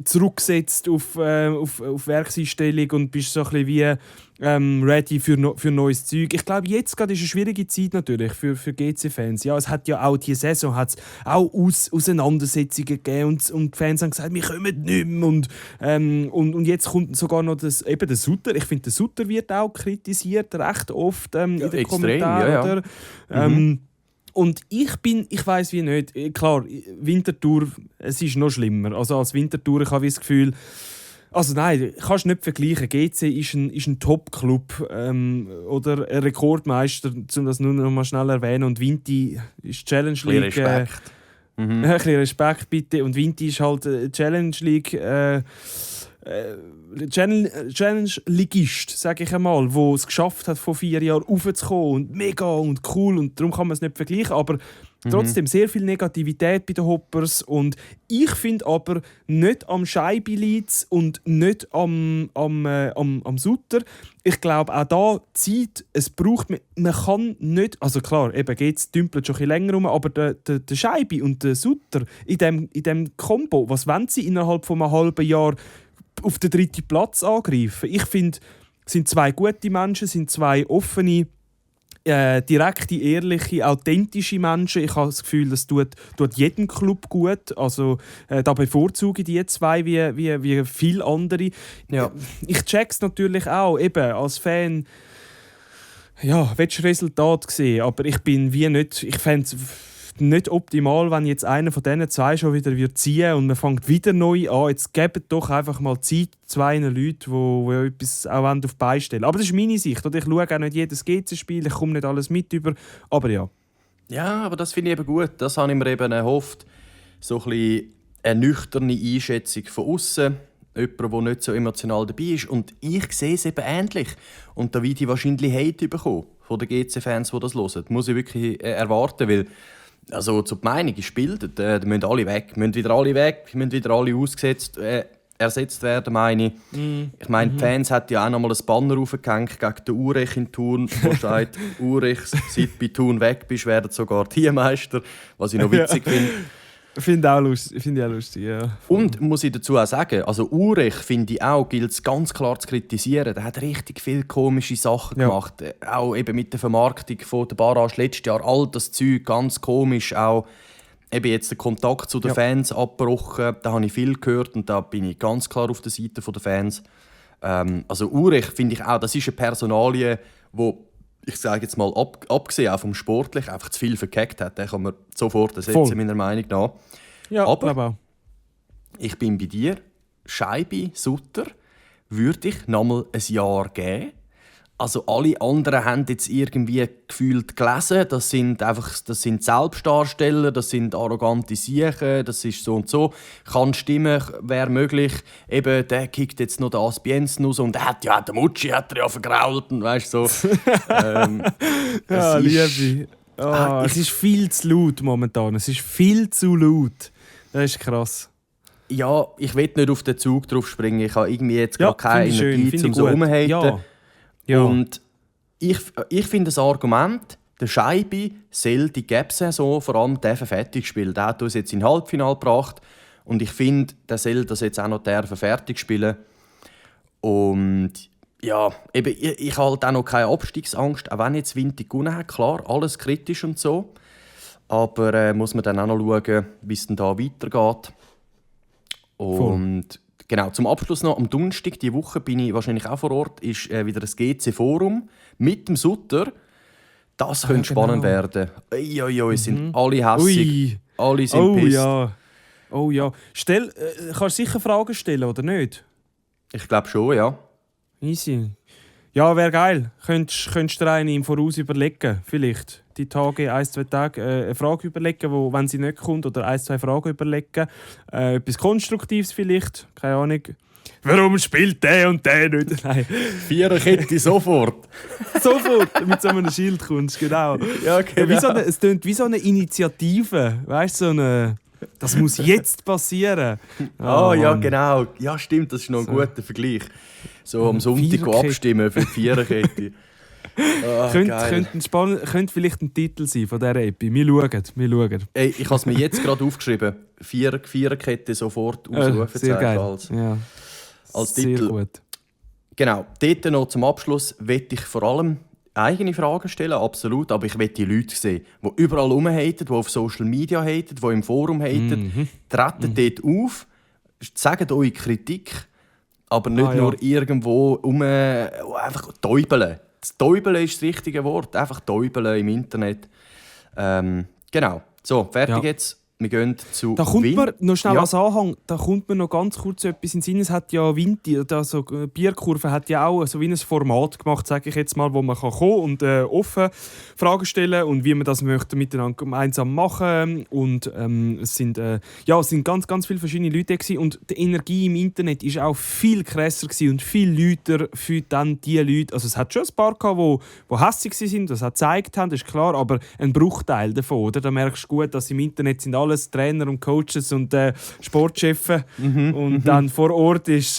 zurückgesetzt auf Werkseinstellung und bist so ein bisschen wie ready für neues Zeug. Ich glaube, jetzt gerade ist eine schwierige Zeit natürlich für GC-Fans. Ja, es hat ja auch diese Saison hat's auch Auseinandersetzungen gegeben und die Fans haben gesagt, wir kommen nicht mehr. Und jetzt kommt sogar noch der Sutter. Ich finde, der Sutter wird auch kritisiert, recht oft in den
extrem,
Kommentaren.
Ja.
Und ich weiss wie nicht. Klar, Winterthur, es ist noch schlimmer. Also als Winterthur, ich habe das Gefühl, also nein, kannst du nicht vergleichen. GC ist ein Top-Club oder ein Rekordmeister, um das nur noch mal schnell erwähnen. Und Vinti ist Challenge League. Ein bisschen Respekt bitte. Und Vinti ist halt Challenge League. Challenge-Ligist, sage ich einmal, der es geschafft hat, vor 4 Jahren raufzukommen und mega und cool und darum kann man es nicht vergleichen, aber trotzdem sehr viel Negativität bei den Hoppers. Und ich finde aber nicht am Scheibe liegt's und nicht am Sutter. Ich glaube auch da Zeit, es braucht, man kann nicht, also klar, eben geht's dümpelt schon ein bisschen länger rum, aber der Scheibe und der Sutter in dem Kombo, was wollen sie innerhalb von einem halben Jahr auf den 3. Platz angreifen? Ich finde, es sind 2 gute Menschen, sind 2 offene, direkte, ehrliche, authentische Menschen. Ich habe das Gefühl, das tut jedem Club gut. Also, da bevorzuge ich die 2 wie viele andere.
Ja.
Ich check's natürlich auch, eben als Fan. Ja, willst du Resultat sehen, aber ich fände es nicht optimal, wenn jetzt einer von diesen 2 schon wieder ziehen und man fängt wieder neu an. Jetzt gebt doch einfach mal Zeit 2 Leuten, die etwas auch auf die Beine stellen. Aber das ist meine Sicht. Oder? Ich schaue auch nicht jedes GC-Spiel, ich komme nicht alles mit über. Aber ja.
Ja, aber das finde ich eben gut. Das habe ich mir eben erhofft. So ein bisschen eine nüchterne Einschätzung von außen. Jemand, der nicht so emotional dabei ist. Und ich sehe es eben ähnlich. Und da werde ich wahrscheinlich Hate bekommen von den GC-Fans, die das hören. Das muss ich wirklich erwarten, weil also zur Meinung ist bildet, da müssen alle weg, müssen wieder alle ausgesetzt, ersetzt werden, meine ich. Ich meine, die Fans hatten ja auch noch mal ein Banner aufgehängt gegen den Urech in Thun, wo steht, Urech, seit du bei Thun weg bist, werden sogar Teammeister, was ich noch witzig finde.
Finde ich auch lustig, ja.
Und muss ich dazu auch sagen, also Urech finde ich auch, gilt es ganz klar zu kritisieren. Der hat richtig viele komische Sachen gemacht. Auch eben mit der Vermarktung von der Barrage letztes Jahr. All das Zeug ganz komisch. Auch eben jetzt der Kontakt zu den Fans abgebrochen. Da habe ich viel gehört und da bin ich ganz klar auf der Seite der Fans. Also Urech finde ich auch, das ist eine Personalie, wo ich sage jetzt mal, abgesehen auch vom Sportlichen, einfach zu viel verkackt hat. Den kann man sofort ersetzen, meiner Meinung nach.
Ja,
aber
auch.
Ich bin bei dir. Scheibe, Sutter, würde ich noch mal ein Jahr geben. Also alle anderen haben jetzt irgendwie gefühlt gelesen, das sind Selbstdarsteller, das sind arrogante Siechen, das ist so und so. Kann stimmen, wäre möglich. Eben, der kickt jetzt noch den Aspienzen raus und der Mutschi hat er ja vergrault und weißt so.
Ja, Liebe. Es ist viel zu laut momentan, es ist viel zu laut. Das ist krass.
Ja, ich will nicht auf den Zug drauf springen, ich habe irgendwie jetzt gar keine Energie, um so rumzuhaten. Ja. Und ich finde das Argument, der Scheibe soll die Gap-Saison vor allem fertig spielen. Der hat uns jetzt in den Halbfinale gebracht und ich finde, der soll das jetzt auch noch fertig spielen. Und ja, eben, ich habe halt auch noch keine Abstiegsangst, auch wenn jetzt Winter gewonnen hat, klar, alles kritisch und so. Aber muss man dann auch noch schauen, wie es dann da weitergeht. Und genau, zum Abschluss noch, am Donnerstag diese Woche bin ich wahrscheinlich auch vor Ort, ist wieder ein GC-Forum mit dem Sutter. Das könnte spannend werden. Es sind alle hässig, alle sind pissed.
Oh ja. Kannst du sicher Fragen stellen, oder nicht?
Ich glaube schon, ja.
Easy. Ja, wäre geil. Könntest du dir eine im Voraus überlegen, vielleicht. Die Tage, 1-2 Tage, eine Frage überlegen, wo, wenn sie nicht kommt, oder 1-2 Fragen überlegen. Etwas Konstruktives vielleicht, keine Ahnung. Warum spielt der und der nicht? Nein.
Viererkette sofort.
Sofort, mit so einem Schild kommst du, genau.
Ja, genau.
Es klingt wie so eine Initiative, weißt du, so eine... Das muss jetzt passieren.
Ja, genau. Ja, stimmt, das ist noch ein guter Vergleich. So am Sonntag abstimmen für die Viererkette.
Könnte vielleicht ein Titel sein von dieser Epi. Wir schauen.
Ey, ich habe es mir jetzt gerade aufgeschrieben. Viererkette sofort ausrufen.
Sehr geil.
Als
sehr
Titel.
Gut.
Genau. Dort noch zum Abschluss möchte ich vor allem eigene Fragen stellen, absolut. Aber ich möchte die Leute sehen, die überall rumhaten, die auf Social Media haten, die im Forum haten. Treten dort auf, sagt eure Kritik, aber nicht nur irgendwo einfach täubeln. Das Täubeln ist das richtige Wort. Einfach täubeln im Internet. Genau. So, fertig jetzt. Wir gehen zu
Da kommt mir noch schnell
Ja.
als Anhang, da kommt mir noch ganz kurz etwas in den Sinn. Es hat ja Vinti, also Bierkurve hat ja auch so wie ein Format gemacht, sage ich jetzt mal, wo man kommen und offen Fragen stellen und wie man das möchte miteinander gemeinsam machen. Und es sind ganz, ganz viele verschiedene Leute gewesen. Und die Energie im Internet ist auch viel krasser gewesen und viel lauter für dann die Leute. Also es hat schon ein paar gehabt, die hässig waren, das hat gezeigt haben, das ist klar, aber ein Bruchteil davon, oder? Da merkst du gut, dass im Internet sind alles Trainer und Coaches und Sportchefs. Und dann vor Ort ist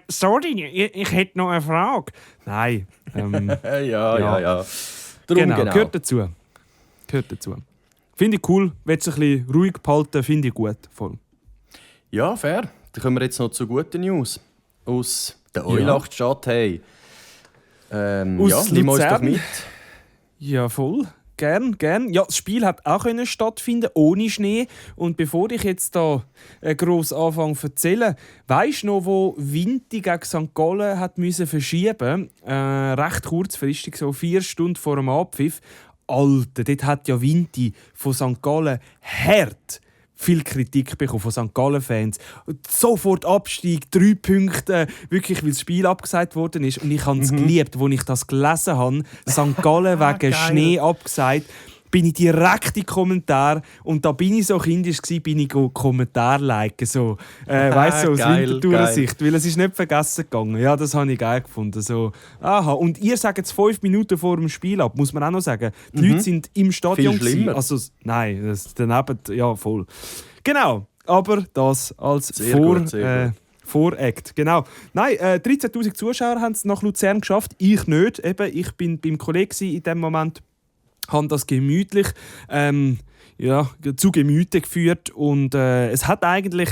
sorry, ich hätte noch eine Frage. Nein.
Ja. Darum
Genau, gehört dazu. Finde ich cool, wenn es ein bisschen ruhig behalten, finde ich gut. Voll.
Ja, fair. Dann kommen wir jetzt noch zu guten News aus der
Ja.
Eulachtstadt. Hey.
Aus
Nimm uns doch
Luzern.
mit.
Ja, voll. Gern. Ja, das Spiel hat auch stattfinden ohne Schnee. Und bevor ich jetzt da gross anfange zu erzählen, weisst du noch, wo Vinti gegen St. Gallen hat müssen verschieben? Recht kurzfristig, so 4 Stunden vor dem Abpfiff. Alter, dort hat ja Vinti von St. Gallen hart viel Kritik bekommen von St. Gallen-Fans. Sofort Abstieg, 3 Punkte, wirklich, weil das Spiel abgesagt worden ist. Und ich habe es geliebt, als ich das gelesen habe. St. Gallen wegen
Geil.
Schnee abgesagt. Bin ich direkt in die Kommentare und da bin ich so kindisch gsi, bin ich Kommentar liken, so, weißt du, aus
Geil,
Winterthur-Sicht, weil es ist nicht vergessen gegangen. Ja, das habe ich geil gefunden. So, aha, und ihr sagt es 5 Minuten vor dem Spiel ab, muss man auch noch sagen. Die Leute sind im Stadion
Viel schlimmer.
Also, nein, das daneben, ja, voll. Genau, aber das als
Sehr gut, sehr gut.
Voract, genau. Nein, 13'000 Zuschauer haben es nach Luzern geschafft. Ich nicht. Eben, ich bin beim Kollegen in dem Moment, habe das gemütlich zu Gemüte geführt. Und es hat eigentlich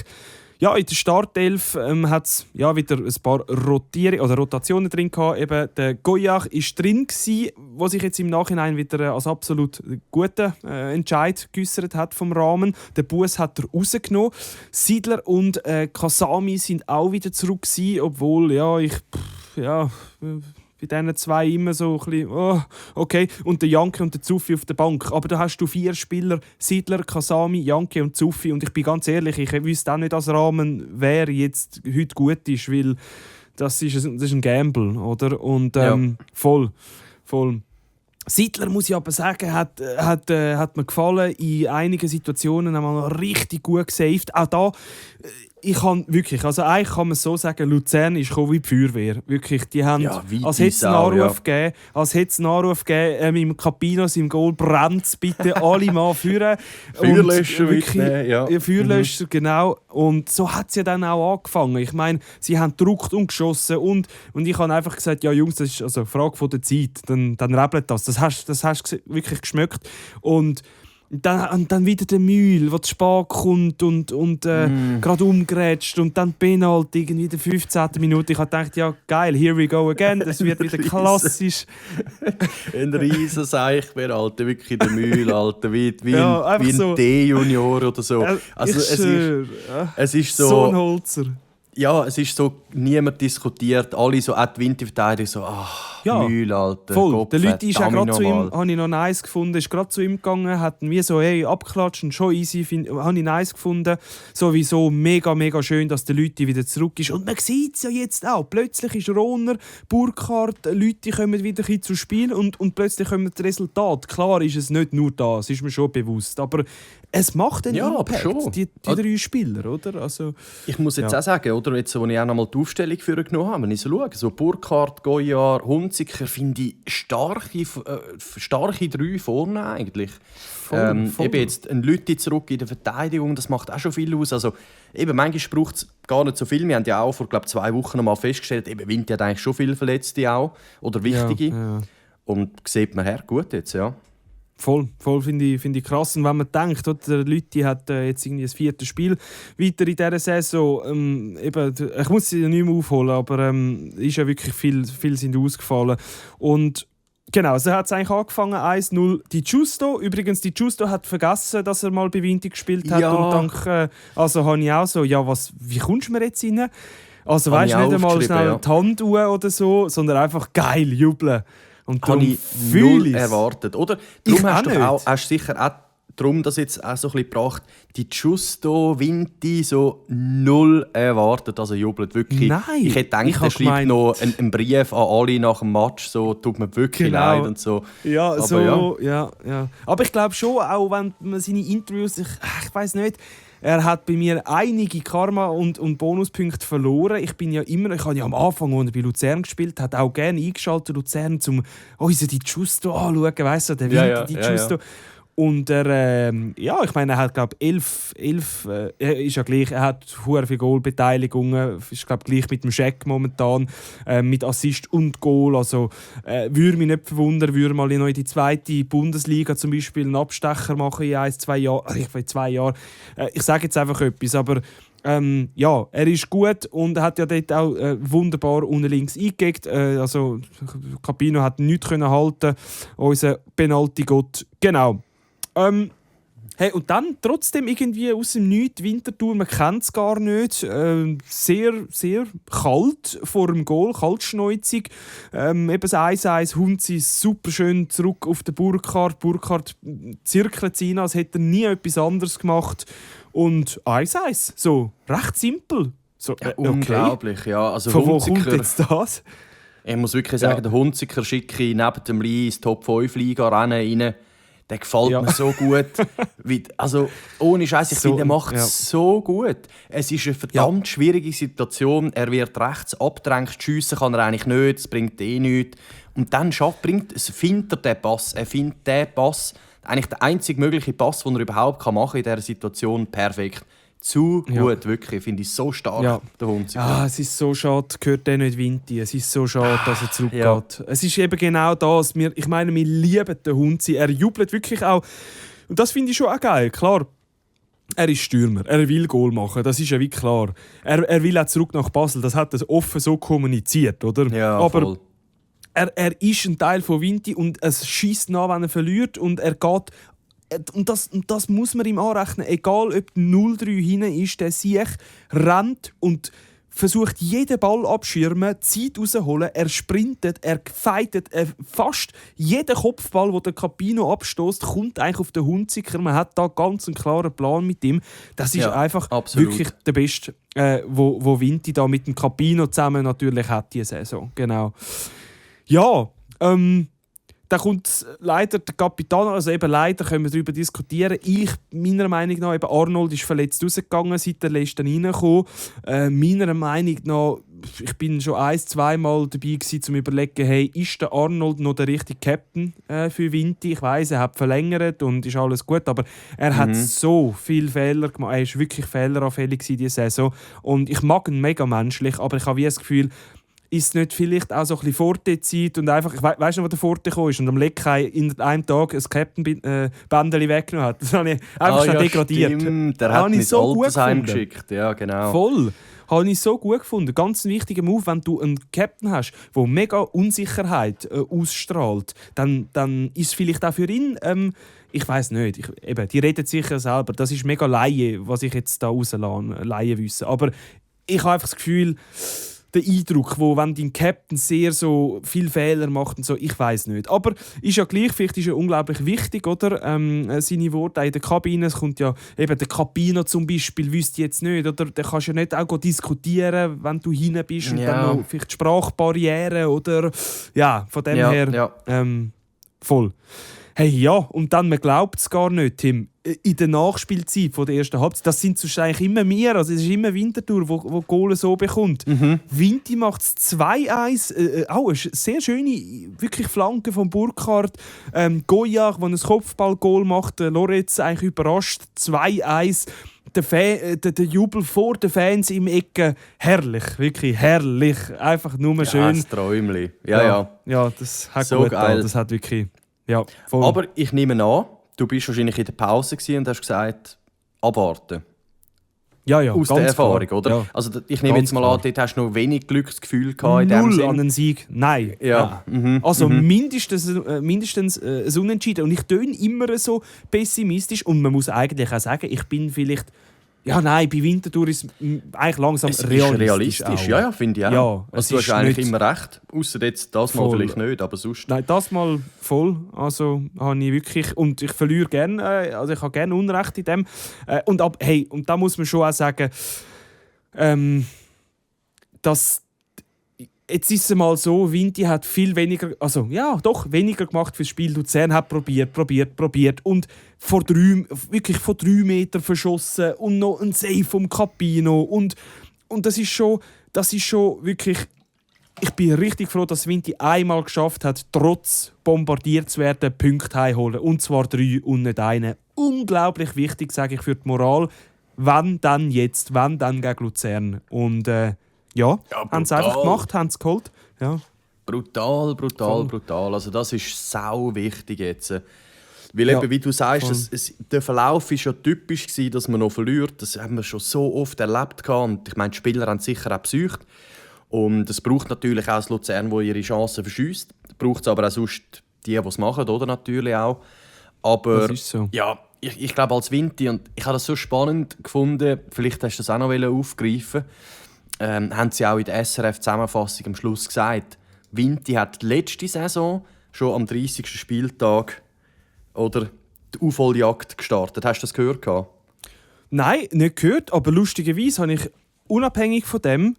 in der Startelf hat's, wieder ein paar Rotationen drin gehabt. Eben, der Goyach war drin, was sich jetzt im Nachhinein wieder als absolut guten Entscheid geäussert hat vom Rahmen. Der Bus hat er rausgenommen. Siedler und Kasami sind auch wieder zurück gewesen, obwohl bei diesen zwei immer so ein bisschen, okay. Und der Janke und der Zuffi auf der Bank. Aber da hast du 4 Spieler, Siedler, Kasami, Janke und Zuffi. Und ich bin ganz ehrlich, ich wüsste auch nicht als Rahmen, wer jetzt heute gut ist, weil das ist ein Gamble, oder? Und voll. Siedler, muss ich aber sagen, hat mir gefallen. In einigen Situationen einmal richtig gut gesaved. Auch da, ich kann wirklich, also eigentlich kann man es so sagen, Luzern ist gekommen wie die Feuerwehr. Wirklich, die haben, als hätte es einen Anruf gegeben, im Capinos im Goal, brennt bitte alle mal führen.
Feuerlöscher
mitnehmen,
ja.
Feuerlöscher, genau. Und so hat es ja dann auch angefangen. Ich meine, sie haben gedruckt und geschossen und ich habe einfach gesagt, ja Jungs, das ist also eine Frage von der Zeit, dann rebelt das. Das hast du wirklich geschmeckt. Und dann wieder der Mühl, der zu spät kommt und gerade umgrätscht und dann Penalty irgendwie in der 15. Minute. Ich habe gedacht, ja geil, here we go again. Das wird wieder klassisch.
Ein riesen Seich wäre, Alter, wirklich der Mühl, Alter, wie
einfach
ein
so.
D-Junior oder so. Also es ist so
ein Holzer.
Ja, es ist so, niemand diskutiert, alle so, auch die Winterverteidiger so, Mühl, Alter,
voll.
Gott,
Der Leute ist auch gerade zu ihm,
nochmal.
habe ich noch nice gefunden, ist gerade zu ihm gegangen, hat mir so, abgeklatscht und schon easy, habe ich nice gefunden. Sowieso mega, mega schön, dass der Leute wieder zurück ist. Und man sieht es ja jetzt auch, plötzlich ist Rohner, Burkhardt, Leute kommen wieder ein bisschen zu Spiel und plötzlich kommen das Resultat. Klar ist es nicht nur das, ist mir schon bewusst, aber es macht einen Impact,
schon.
die 3 Spieler, oder? Also,
Ich muss jetzt auch sagen, oder, jetzt, als ich auch noch mal die Aufstellung für genommen habe, wenn ich so schaue, so Burkhardt, Goyard, Hunziker, finde ich starke 3 vorne eigentlich.
Voll.
Eben jetzt ein Leute zurück in der Verteidigung, das macht auch schon viel aus. Also, eben, manchmal braucht es gar nicht so viel. Wir haben ja auch vor 2 Wochen noch mal festgestellt, eben Winter hat eigentlich schon viele Verletzte auch, oder wichtige.
Ja.
Und sieht man her, gut jetzt, ja.
Voll finde ich krass. Und wenn man denkt, oder, der Leute hat jetzt irgendwie das 4. Spiel weiter in dieser Saison. Ich muss sie nicht mehr aufholen, aber ist ja wirklich viel sind ausgefallen. Und genau, so hat es eigentlich angefangen, 1-0 Di Giusto. Übrigens, Di Giusto hat vergessen, dass er mal bei Vinti gespielt hat.
Ja.
Und dank, also habe ich auch so, wie kommst du mir jetzt rein? Also weißt du, nicht einmal schnell die Hand oder so, sondern einfach geil jubeln. Und
Habe ich null erwartet, oder? Darum hast du sicher auch darum das jetzt auch so ein bisschen gebracht, die Giusto Vinti so null erwartet, also jubelt wirklich.
Nein,
ich hätte gedacht, er schreibt noch einen Brief an alle nach dem Match, so tut mir wirklich leid und so.
Ja,
aber
so, ja. Aber ich glaube schon, auch wenn man seine Interviews, ich weiß nicht, er hat bei mir einige Karma- und Bonuspunkte verloren. Ich habe ja am Anfang, als er bei Luzern gespielt hat, auch gerne eingeschaltet, Luzern, um unser Di Giusto anzuschauen, weißt du, der Winter Di Giusto. Und er hat, glaube ich, ist ja gleich, er hat sehr viele Goalbeteiligungen, ist, glaube ich, gleich mit dem Scheck momentan, mit Assist und Goal. Also würde mich nicht verwundern, würde mal noch in die zweite Bundesliga zum Beispiel einen Abstecher machen in 1-2 Jahren. Ich sage jetzt einfach etwas, aber er ist gut und hat ja dort auch wunderbar unten links eingegeben. Also Capino hat nichts halten, unser Penalty-Gott. Genau. Hey, und dann trotzdem irgendwie aus dem Nichts Winterthur, man kennt es gar nicht. Sehr, sehr kalt vor dem Goal, kaltschneuzig. Eben das 1-1, Hunzi super schön zurück auf den Burkhardt. Burkhardt zirkelt ihn, als hätte er nie etwas anderes gemacht. Und 1-1, so recht simpel. So,
okay. Unglaublich, ja. Also
von wo kommt jetzt das?
Ich muss wirklich sagen, der Hunziker schicke ich neben dem Lee ins Top-5-Liga-Rennen rein. Der gefällt mir so gut. Also, ohne Scheiß, ich finde, er macht es so gut. Es ist eine verdammt schwierige Situation. Er wird rechts abgedrängt, schiessen kann er eigentlich nicht, es bringt nichts. Und dann findet er den Pass. Er findet den Pass, eigentlich der einzige mögliche Pass, den er überhaupt machen kann in dieser Situation, perfekt. Zu gut, wirklich. Finde ich so stark, der Hunziker.
Ja, es ist so schade, gehört der nicht Vinti. Es ist so schade, dass er zurückgeht. Ja. Es ist eben genau das. Wir lieben den Hunzi. Er jubelt wirklich auch. Und das finde ich schon auch geil. Klar, er ist Stürmer. Er will Goal machen. Das ist ja wie klar. Er will auch zurück nach Basel. Das hat er offen so kommuniziert, oder?
Ja,
aber
voll.
Er ist ein Teil von Vinti und es schießt nach, wenn er verliert. Und er geht. Und das muss man ihm anrechnen. Egal, ob 0-3 hinten ist, der Sieg rennt und versucht, jeden Ball abschirmen, Zeit rausholen. Er sprintet, er fightet. Fast jeder Kopfball, den der Capino abstößt, kommt eigentlich auf den Hunziker. Man hat da ganz einen klaren Plan mit ihm. Das ist einfach wirklich der Beste, wo Vinti da mit dem Capino zusammen natürlich hat diese Saison. Genau. Ja, da kommt leider der Kapitän, also eben leider können wir darüber diskutieren. Meiner Meinung nach, eben Arnold ist verletzt rausgegangen, seit er letzten reingekommen. Meiner Meinung nach, ich bin schon 1-2 Mal dabei gewesen, um zu überlegen, hey, ist der Arnold noch der richtige Captain für Vinti? Ich weiss, er hat verlängert und ist alles gut, aber er hat so viele Fehler gemacht. Er war wirklich fehleranfällig diese Saison. Und ich mag ihn mega menschlich, aber ich habe wie das Gefühl, ist nicht vielleicht auch so ein bisschen Forte-Zeit und einfach, ich weiss nicht, wo der Forte gekommen ist und am Leckei in einem Tag ein Captain-Bändeli weggenommen hat. Das habe ich einfach degradiert.
Stimmt. Der hat mich so Altersheim geschickt. Ja, genau.
Voll. Habe ich so gut gefunden. Ganz ein wichtiger Move, wenn du einen Captain hast, der mega Unsicherheit ausstrahlt, dann ist es vielleicht auch für ihn, ich weiss nicht, die reden sicher selber, das ist mega Laie, was ich jetzt da rauslasse, Laienwissen. Aber ich habe einfach das Gefühl, der Eindruck, wo wenn dein Captain sehr so viele Fehler macht und so, ich weiß nicht. Aber ist ja gleich, vielleicht ist ja unglaublich wichtig, oder? Seine Worte in der Kabine, es kommt ja eben der Capino zum Beispiel, wüsste jetzt nicht, oder? Da kannst du ja nicht auch diskutieren, wenn du hinein bist und dann noch vielleicht Sprachbarrieren oder ja, von dem her voll. Hey, ja, und dann, man glaubt es gar nicht, Tim, in der Nachspielzeit von der ersten Halbzeit, das sind sonst eigentlich immer wir, also es ist immer Winterthur, wo Goal so bekommt. Vinti macht es 2-1, auch eine sehr schöne wirklich Flanke von Burkhardt. Goyach, der ein Kopfball-Goal macht, Loretz eigentlich überrascht, 2-1. Der Jubel vor den Fans im Ecken, herrlich, wirklich herrlich, einfach nur schön.
Ja, das Träumchen. Ja.
Ja, das hat
so
gut
geil.
Das hat wirklich... Ja, voll.
Aber ich nehme an, du bist wahrscheinlich in der Pause und hast gesagt, abwarten.
Ja,
aus der Erfahrung,
klar.
oder?
Ja.
Also ich nehme jetzt mal an, dort hast du noch wenig Glücksgefühl gehabt in dem Sinn.
An einen Sieg, nein.
Ja.
Also mindestens ein Unentschieden. Und ich töne immer so pessimistisch. Und man muss eigentlich auch sagen, ich bin vielleicht Ja, nein, bei Winterthur ist eigentlich langsam
Es ist
realistisch.
realistisch, ja, finde ich auch.
Ja,
Also, du hast eigentlich immer recht, außer jetzt das Mal vielleicht nicht, aber sonst...
Nein, das mal voll. Also habe ich wirklich... Und ich verliere gerne, also ich habe gerne Unrecht in dem. Und da muss man schon auch sagen, dass... Jetzt ist es mal so, Vinti hat viel weniger, also ja, doch weniger gemacht fürs Spiel. Luzern hat probiert und wirklich von 3 Metern verschossen und noch ein Save vom Capino und das ist schon wirklich. Ich bin richtig froh, dass Vinti einmal geschafft hat, trotz bombardiert zu werden, Punkte heimholen. Und zwar 3 und nicht einen. Unglaublich wichtig, sage ich, für die Moral. Wenn dann gegen Luzern. Und ja, haben sie einfach gemacht, haben es geholt. Ja.
Brutal. Also das ist sau wichtig jetzt. Weil eben, wie du sagst, der Verlauf war ja typisch, dass man noch verliert. Das haben wir schon so oft erlebt. Und ich meine, die Spieler haben sicher auch besucht. Und es braucht natürlich auch das Luzern, das ihre Chancen verschiesst. Es braucht aber auch sonst die es machen, oder? Natürlich auch. Aber
das ist so.
Ja, ich glaube als Vinti, und ich habe das so spannend gefunden, vielleicht hast du das auch noch aufgreifen, haben sie auch in der SRF-Zusammenfassung am Schluss gesagt, Vinti hat letzte Saison schon am 30. Spieltag oder die Aufholjagd gestartet. Hast du das gehört?
Nein, nicht gehört, aber lustigerweise habe ich unabhängig von dem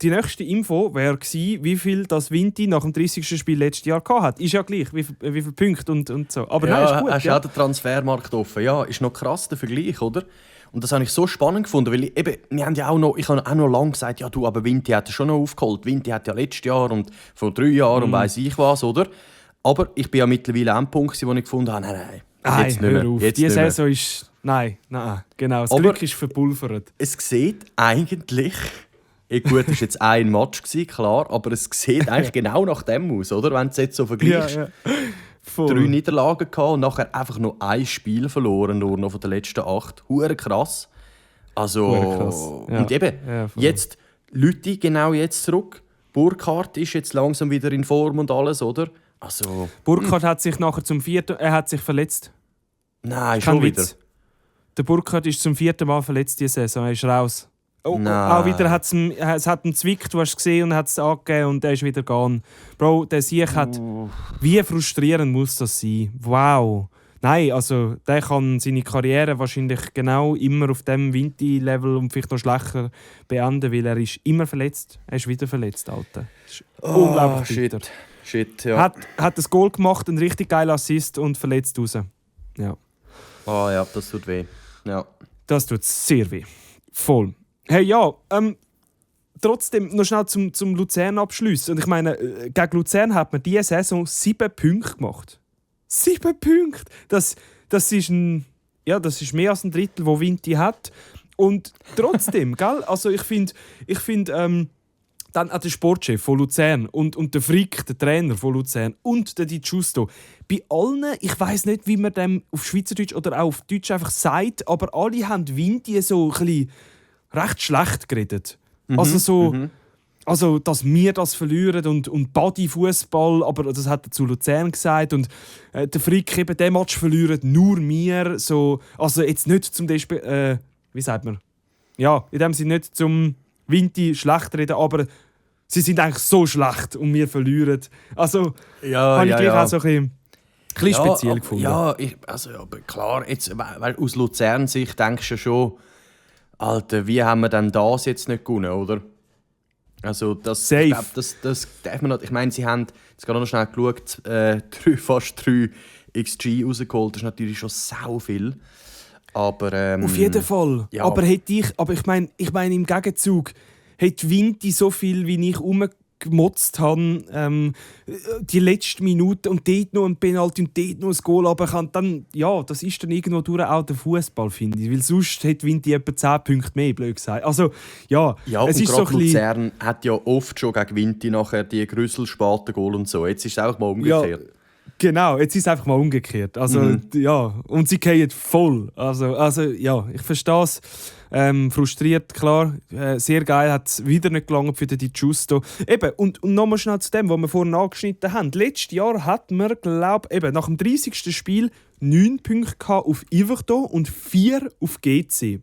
die nächste Info wäre gewesen, wie viel das Vinti nach dem 30. Spiel letztes Jahr hatte. Ist ja gleich, wie viele Punkte und so. Aber
ja,
nein, ist gut.
Hast ja auch den Transfermarkt offen. Ja, ist noch krass der Vergleich, oder? Und das habe ich so spannend gefunden, weil ich habe auch noch lange gesagt, ja du, aber Vinti hat schon noch aufgeholt. Vinti hat ja letztes Jahr und vor 3 Jahren und weiss ich was, oder? Aber ich bin ja mittlerweile an einem Punkt, wo ich gefunden habe, nein, jetzt nicht mehr. Jetzt
die Saison ist... Nein, genau. Das Glück ist verpulvert.
Es sieht eigentlich... Gut, das war jetzt ein Match, klar, aber es sieht eigentlich genau nach dem aus, oder? Wenn du es jetzt so vergleichst.
Ja.
3 Niederlagen gehabt und nachher einfach nur ein Spiel verloren, nur noch von den letzten 8. Hure krass. Also,
krass. Ja.
Und eben, jetzt Leute genau jetzt zurück. Burkhardt ist jetzt langsam wieder in Form und alles, oder? Also,
Burkhardt hat sich nachher zum 4. Er hat sich verletzt.
Nein, schon wieder.
Der Burkhardt ist zum 4. Mal verletzt diese Saison, er ist raus. Auch wieder es hat einen Zwick, du hast es gesehen, und hat es angegeben und er ist wieder gegangen. Bro, der Sieg hat... Wie frustrierend muss das sein? Wow. Nein, also der kann seine Karriere wahrscheinlich genau immer auf dem Vinti-Level und vielleicht noch schlechter beenden, weil er ist immer verletzt. Er ist wieder verletzt, Alter. Unglaublich bitter.
Shit, ja.
Hat das Goal gemacht, einen richtig geilen Assist und verletzt raus. Ja.
Ja, das tut weh. Ja.
Das tut sehr weh. Voll. Hey, ja, trotzdem noch schnell zum Luzern abschliessen. Und ich meine, gegen Luzern hat man diese Saison 7 Punkte gemacht. 7 Punkte! Das ist mehr als ein Drittel, das Vinti hat. Und trotzdem, gell? Also ich finde, dann auch der Sportchef von Luzern und der Frick, der Trainer von Luzern und der Di Giusto. Bei allen, ich weiss nicht, wie man dem auf Schweizerdeutsch oder auch auf Deutsch einfach sagt, aber alle haben Vinti so ein bisschen recht schlecht geredet. Also, dass wir das verlieren und Bodyfußball, aber das hat er zu Luzern gesagt. Und der Frick, eben, den Match verlieren nur wir. So, also jetzt nicht zum Beispiel, wie sagt man? Ja, in dem Sinne nicht zum Vinti schlecht reden, aber sie sind eigentlich so schlecht und wir verlieren. Also, habe ich gleich auch so ein bisschen speziell gefunden.
Ja, aber klar, jetzt, weil aus Luzern-Sicht denkst du schon, Alter, wie haben wir denn das jetzt nicht gewonnen, oder? Also das,
safe.
Ich glaube, das darf man nicht. Ich meine, sie haben jetzt gerade noch schnell geschaut, fast 3 XG rausgeholt. Das ist natürlich schon sau viel. Aber,
auf jeden Fall.
Ja.
Aber ich meine im Gegenzug, hätte Vinti so viel, wie ich gemotzt habe, die letzte Minute und dort noch ein Penalty und dort noch ein Goal, aber dann, ja, das ist dann irgendwo durch auch der Fußball, finde ich. Weil sonst hätte Vinti etwa 10 Punkte mehr, blöd gesagt. Also, ja, es ist so ein
Luzern hat ja oft schon gegen Vinti nachher die Grüssel-Spaten-Goal und so. Jetzt ist es auch mal umgekehrt.
Ja, genau, jetzt ist es einfach mal umgekehrt. Also, ja, und sie fallen voll. Also, ja, ich verstehe es. Frustriert, klar. Sehr geil, hat es wieder nicht gelangt für den Di Giusto. Eben, und nochmal schnell zu dem, was wir vorhin angeschnitten haben. Letztes Jahr hat man, glaube ich, nach dem 30. Spiel 9 Punkte auf Yverton und 4 auf GC.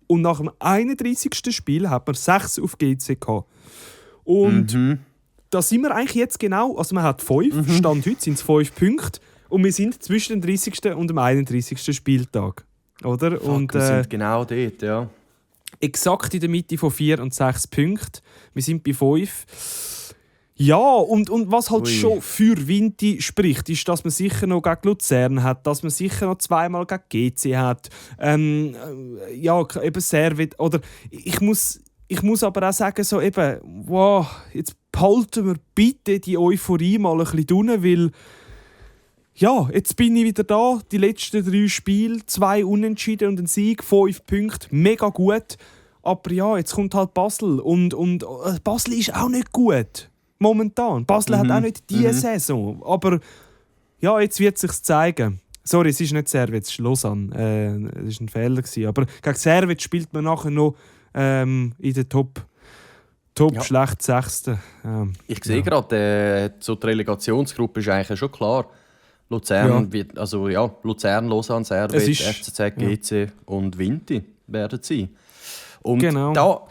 Und nach dem 31. Spiel hat man 6 auf GC gehabt. Und da sind wir eigentlich jetzt genau, also man hat 5, Stand heute sind es 5 Punkte. Und wir sind zwischen dem 30. und dem 31. Spieltag. Oder?
Fuck,
und,
wir sind genau dort, ja.
Exakt in der Mitte von 4 und 6 Punkten. Wir sind bei 5. Ja, und was halt schon für Vinti spricht, ist, dass man sicher noch gegen Luzern hat, dass man sicher noch zweimal gegen GC hat. Ja, eben Servet. Oder ich muss aber auch sagen, so eben, wow, jetzt behalten wir bitte die Euphorie mal ein bisschen unten, weil ja, jetzt bin ich wieder da. Die letzten 3 Spiele, 2 Unentschieden und ein Sieg, 5 Punkte, mega gut. Aber ja, jetzt kommt halt Basel und Basel ist auch nicht gut. Momentan. Basel hat auch nicht diese Saison. Aber ja, jetzt wird es sich zeigen. Sorry, es ist nicht Servet, es ist Lausanne. Das war ein Fehler gewesen. Aber gegen Servet spielt man nachher noch in der Top schlecht 6.
Ich sehe gerade, so die Relegationsgruppe ist eigentlich schon klar. Luzern, Luzern, Lausanne, Servet, FCZ, GC und Vinti werden sie. Und
genau.
da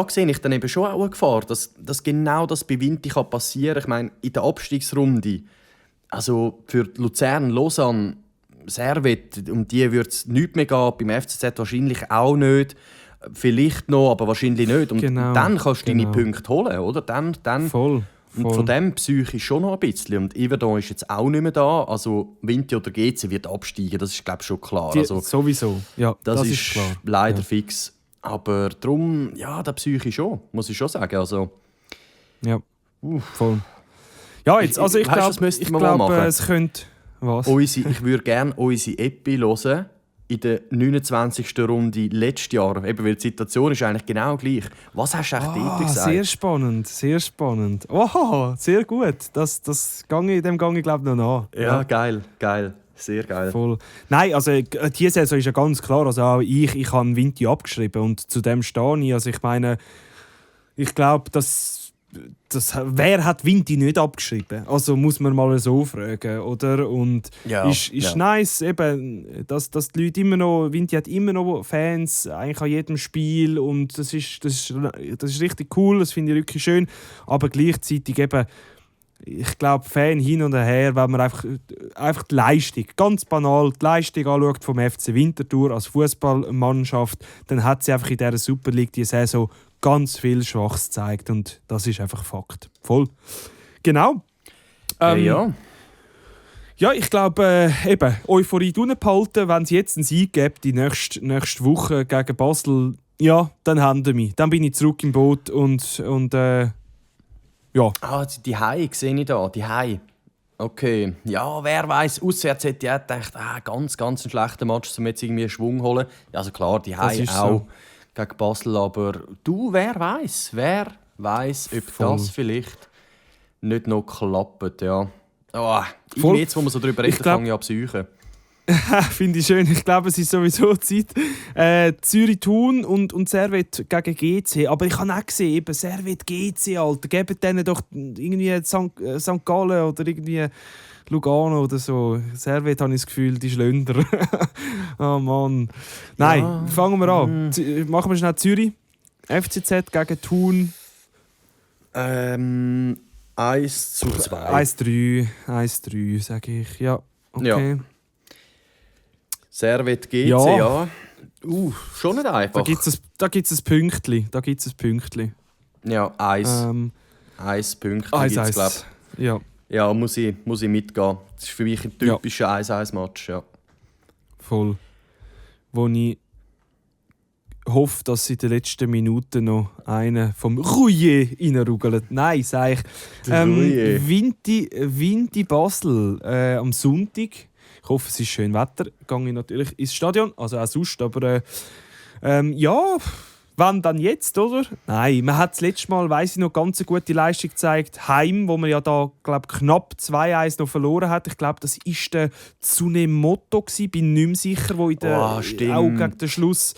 sehe ich dann eben schon auch eine Gefahr, dass genau das bei Vinti passieren kann. Ich meine, in der Abstiegsrunde, also für Luzern, Lausanne, Servet, um die wird es nichts mehr gehen, beim FCZ wahrscheinlich auch nicht. Vielleicht noch, aber wahrscheinlich nicht. Und dann kannst du deine Punkte holen, oder? Dann
Voll.
Und von dem psychisch schon noch ein bisschen. Und Yverdon ist jetzt auch nicht mehr da. Also Vinti oder GC wird absteigen, das ist, glaube ich, schon klar.
Sowieso, ja,
das ist klar. Leider fix. Aber darum, ja, der Psyche schon, muss ich schon sagen. Also,
ja, voll. Ja, jetzt, also ich glaube, es könnte... Was?
Ich würde gerne unsere Epi hören in der 29. Runde letztes Jahr. Eben, weil die Situation ist eigentlich genau gleich. Was hast du eigentlich dort gesagt?
Sehr spannend, sehr spannend. Oh, sehr gut. Dem gang ich glaube ich noch nach.
Ja, geil. Sehr geil.
Voll. Nein, also diese Saison ist ja ganz klar. Also auch ich habe Vinti abgeschrieben und zu dem stehe ich. Also ich meine, ich glaube, wer hat Vinti nicht abgeschrieben? Also muss man mal so fragen, oder? Und ist nice, eben, dass die Leute immer noch, Vinti hat immer noch Fans, eigentlich an jedem Spiel und das ist richtig cool, das finde ich wirklich schön. Aber gleichzeitig eben, ich glaube, Fan hin und her, wenn man einfach die Leistung, ganz banal, die Leistung anschaut vom FC Winterthur als Fußballmannschaft, dann hat sie einfach in dieser Super League die Saison ganz viel Schwaches gezeigt und das ist einfach Fakt. Voll. Genau.
Ja,
ich glaube, eben, Euphorie unten behalten, wenn es jetzt einen Sieg gibt, die nächste Woche gegen Basel, ja, dann haben wir mich. Dann bin ich zurück im Boot und ja.
Die Hai sehe ich da, die Hai. Okay, ja, wer weiß, auswärts hätte ich auch gedacht, ganz, ganz ein schlechter Match, um jetzt irgendwie einen Schwung holen. Also klar, die Hai auch so gegen Basel, aber wer weiß, ob das vielleicht nicht noch klappt, ja. Jetzt, wo wir so darüber reden, fange ich an Psyche.
Finde ich schön. Ich glaube, es ist sowieso Zeit. Zürich-Thun und Servet gegen GC. Aber ich habe auch gesehen, eben Servet GC, Alter. Gebt denen doch irgendwie St. Gallen oder irgendwie Lugano oder so. Servet habe ich das Gefühl, die Schlönder. Oh Mann. Nein, fangen wir an. Machen wir schnell Zürich. FCZ gegen Thun.
1:2.
1:3, sage ich. Ja, okay.
Ja. Servet GC, ja. Schon nicht einfach.
Da gibt es ein Pünktchen.
Ja, 1 Punkt gibt es, glaube ich. Ja, muss ich mitgehen. Das ist für mich ein typischer 1:1-Match, ja.
Voll. Wo ich hoffe, dass sie in den letzten Minuten noch einen vom Rouillet reinrugelt. Nein, sage ich. Vinti Basel am Sonntag. Ich hoffe, es ist schön Wetter. Gehe ich natürlich ins Stadion, also auch sonst. Aber wann dann jetzt, oder? Nein, man hat das letzte Mal, weiss ich noch, ganz eine gute Leistung gezeigt. Heim, wo man ja da, glaube knapp 2:1 noch verloren hat. Ich glaube, das war der Tsunemoto, bin nicht mehr sicher, wo auch gegen den Schluss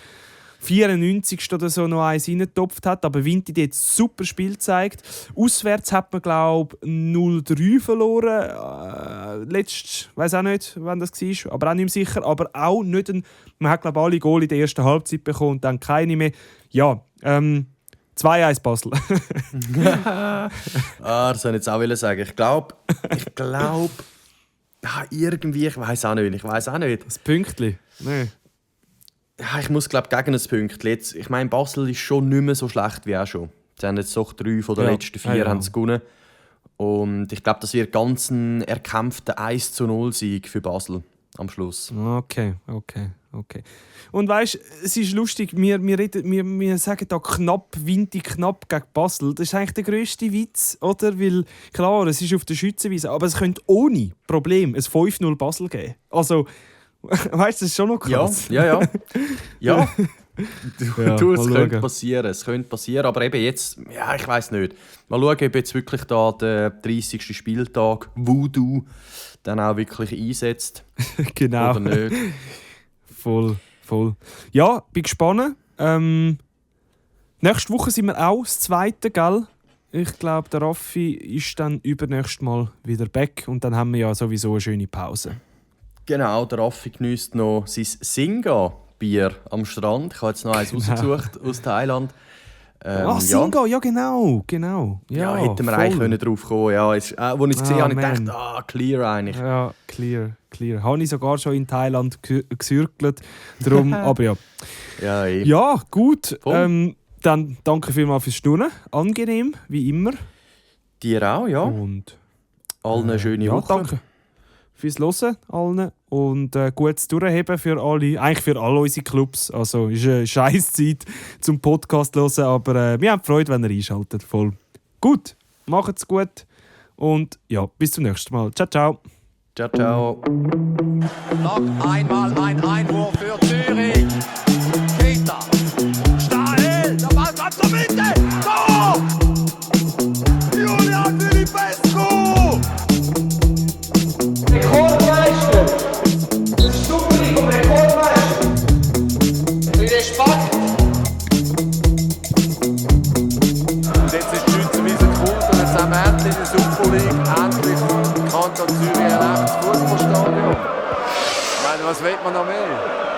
94. oder so noch eins reingetopft hat. Aber Vinti hat jetzt super Spiel gezeigt. Auswärts hat man, glaube ich, 0-3 verloren. Ich weiß auch nicht, wann das war, aber auch nicht mehr sicher. Aber auch nicht man hat, glaube ich, alle Goal in der ersten Halbzeit bekommen und dann keine mehr. Ja, 2-1 Basel.
Das soll ich jetzt auch sagen. Ich glaube, irgendwie, ich weiß auch nicht.
Das Pünktchen? Nein.
Ja, ich muss, glaube gegen ein Pünktchen. Ich meine, Basel ist schon nicht mehr so schlecht wie auch schon. Sie haben jetzt doch 3 von den letzten 4 haben sie gewonnen. Und ich glaube, das wird ganz ein erkämpfter 1-0-Sieg für Basel am Schluss.
Okay. Und weißt, es ist lustig, wir sagen da Vinti knapp gegen Basel. Das ist eigentlich der grösste Witz, oder? Weil, klar, es ist auf der Schützenwiese, aber es könnte ohne Problem ein 5-0 Basel geben. Also, weißt du, das ist schon noch krass.
Ja. Es könnte passieren, aber eben jetzt, ja, ich weiß nicht. Mal schauen, ob jetzt wirklich da der 30. Spieltag Voodoo dann auch wirklich einsetzt.
Genau.
Oder nicht.
Voll. Ja, bin gespannt. Nächste Woche sind wir auch das Zweite, gell? Ich glaube, der Raffi ist dann übernächstes Mal wieder back und dann haben wir ja sowieso eine schöne Pause.
Genau, der Raffi geniesst noch sein Singa-Bier am Strand. Ich habe jetzt noch eins rausgesucht aus Thailand.
Singa, ja genau.
Ja, hätten wir eigentlich drauf kommen. Ja, als ich es gesehen habe, habe ich gedacht, clear eigentlich.
Ja, clear. Habe ich sogar schon in Thailand gesürgelt. Darum, aber ja. Ja, gut. Dann danke vielmals fürs Schnurren. Angenehm, wie immer.
Dir auch, ja.
Und
allen eine schöne Woche.
Danke fürs Hören allen und gutes Durchheben für alle, eigentlich für alle unsere Clubs. Also ist eine scheiß Zeit zum Podcast hören, aber wir haben Freude, wenn ihr einschaltet. Voll. Gut, macht's gut und ja, bis zum nächsten Mal. Ciao.
Ciao.
Noch einmal ein Einwurf für Zürich. Keita. Stahel. Der Ball kommt zur Mitte. Tor! Julian Filipescu. Rekordmeister. Stupri vom Rekordmeister. Für den Spack. Und jetzt ist die Schützenwiese geholt und jetzt haben wir endlich in der Super League endlich Kanton Zürich ein echtes Fußballstadion. Ich meine, was will man noch mehr?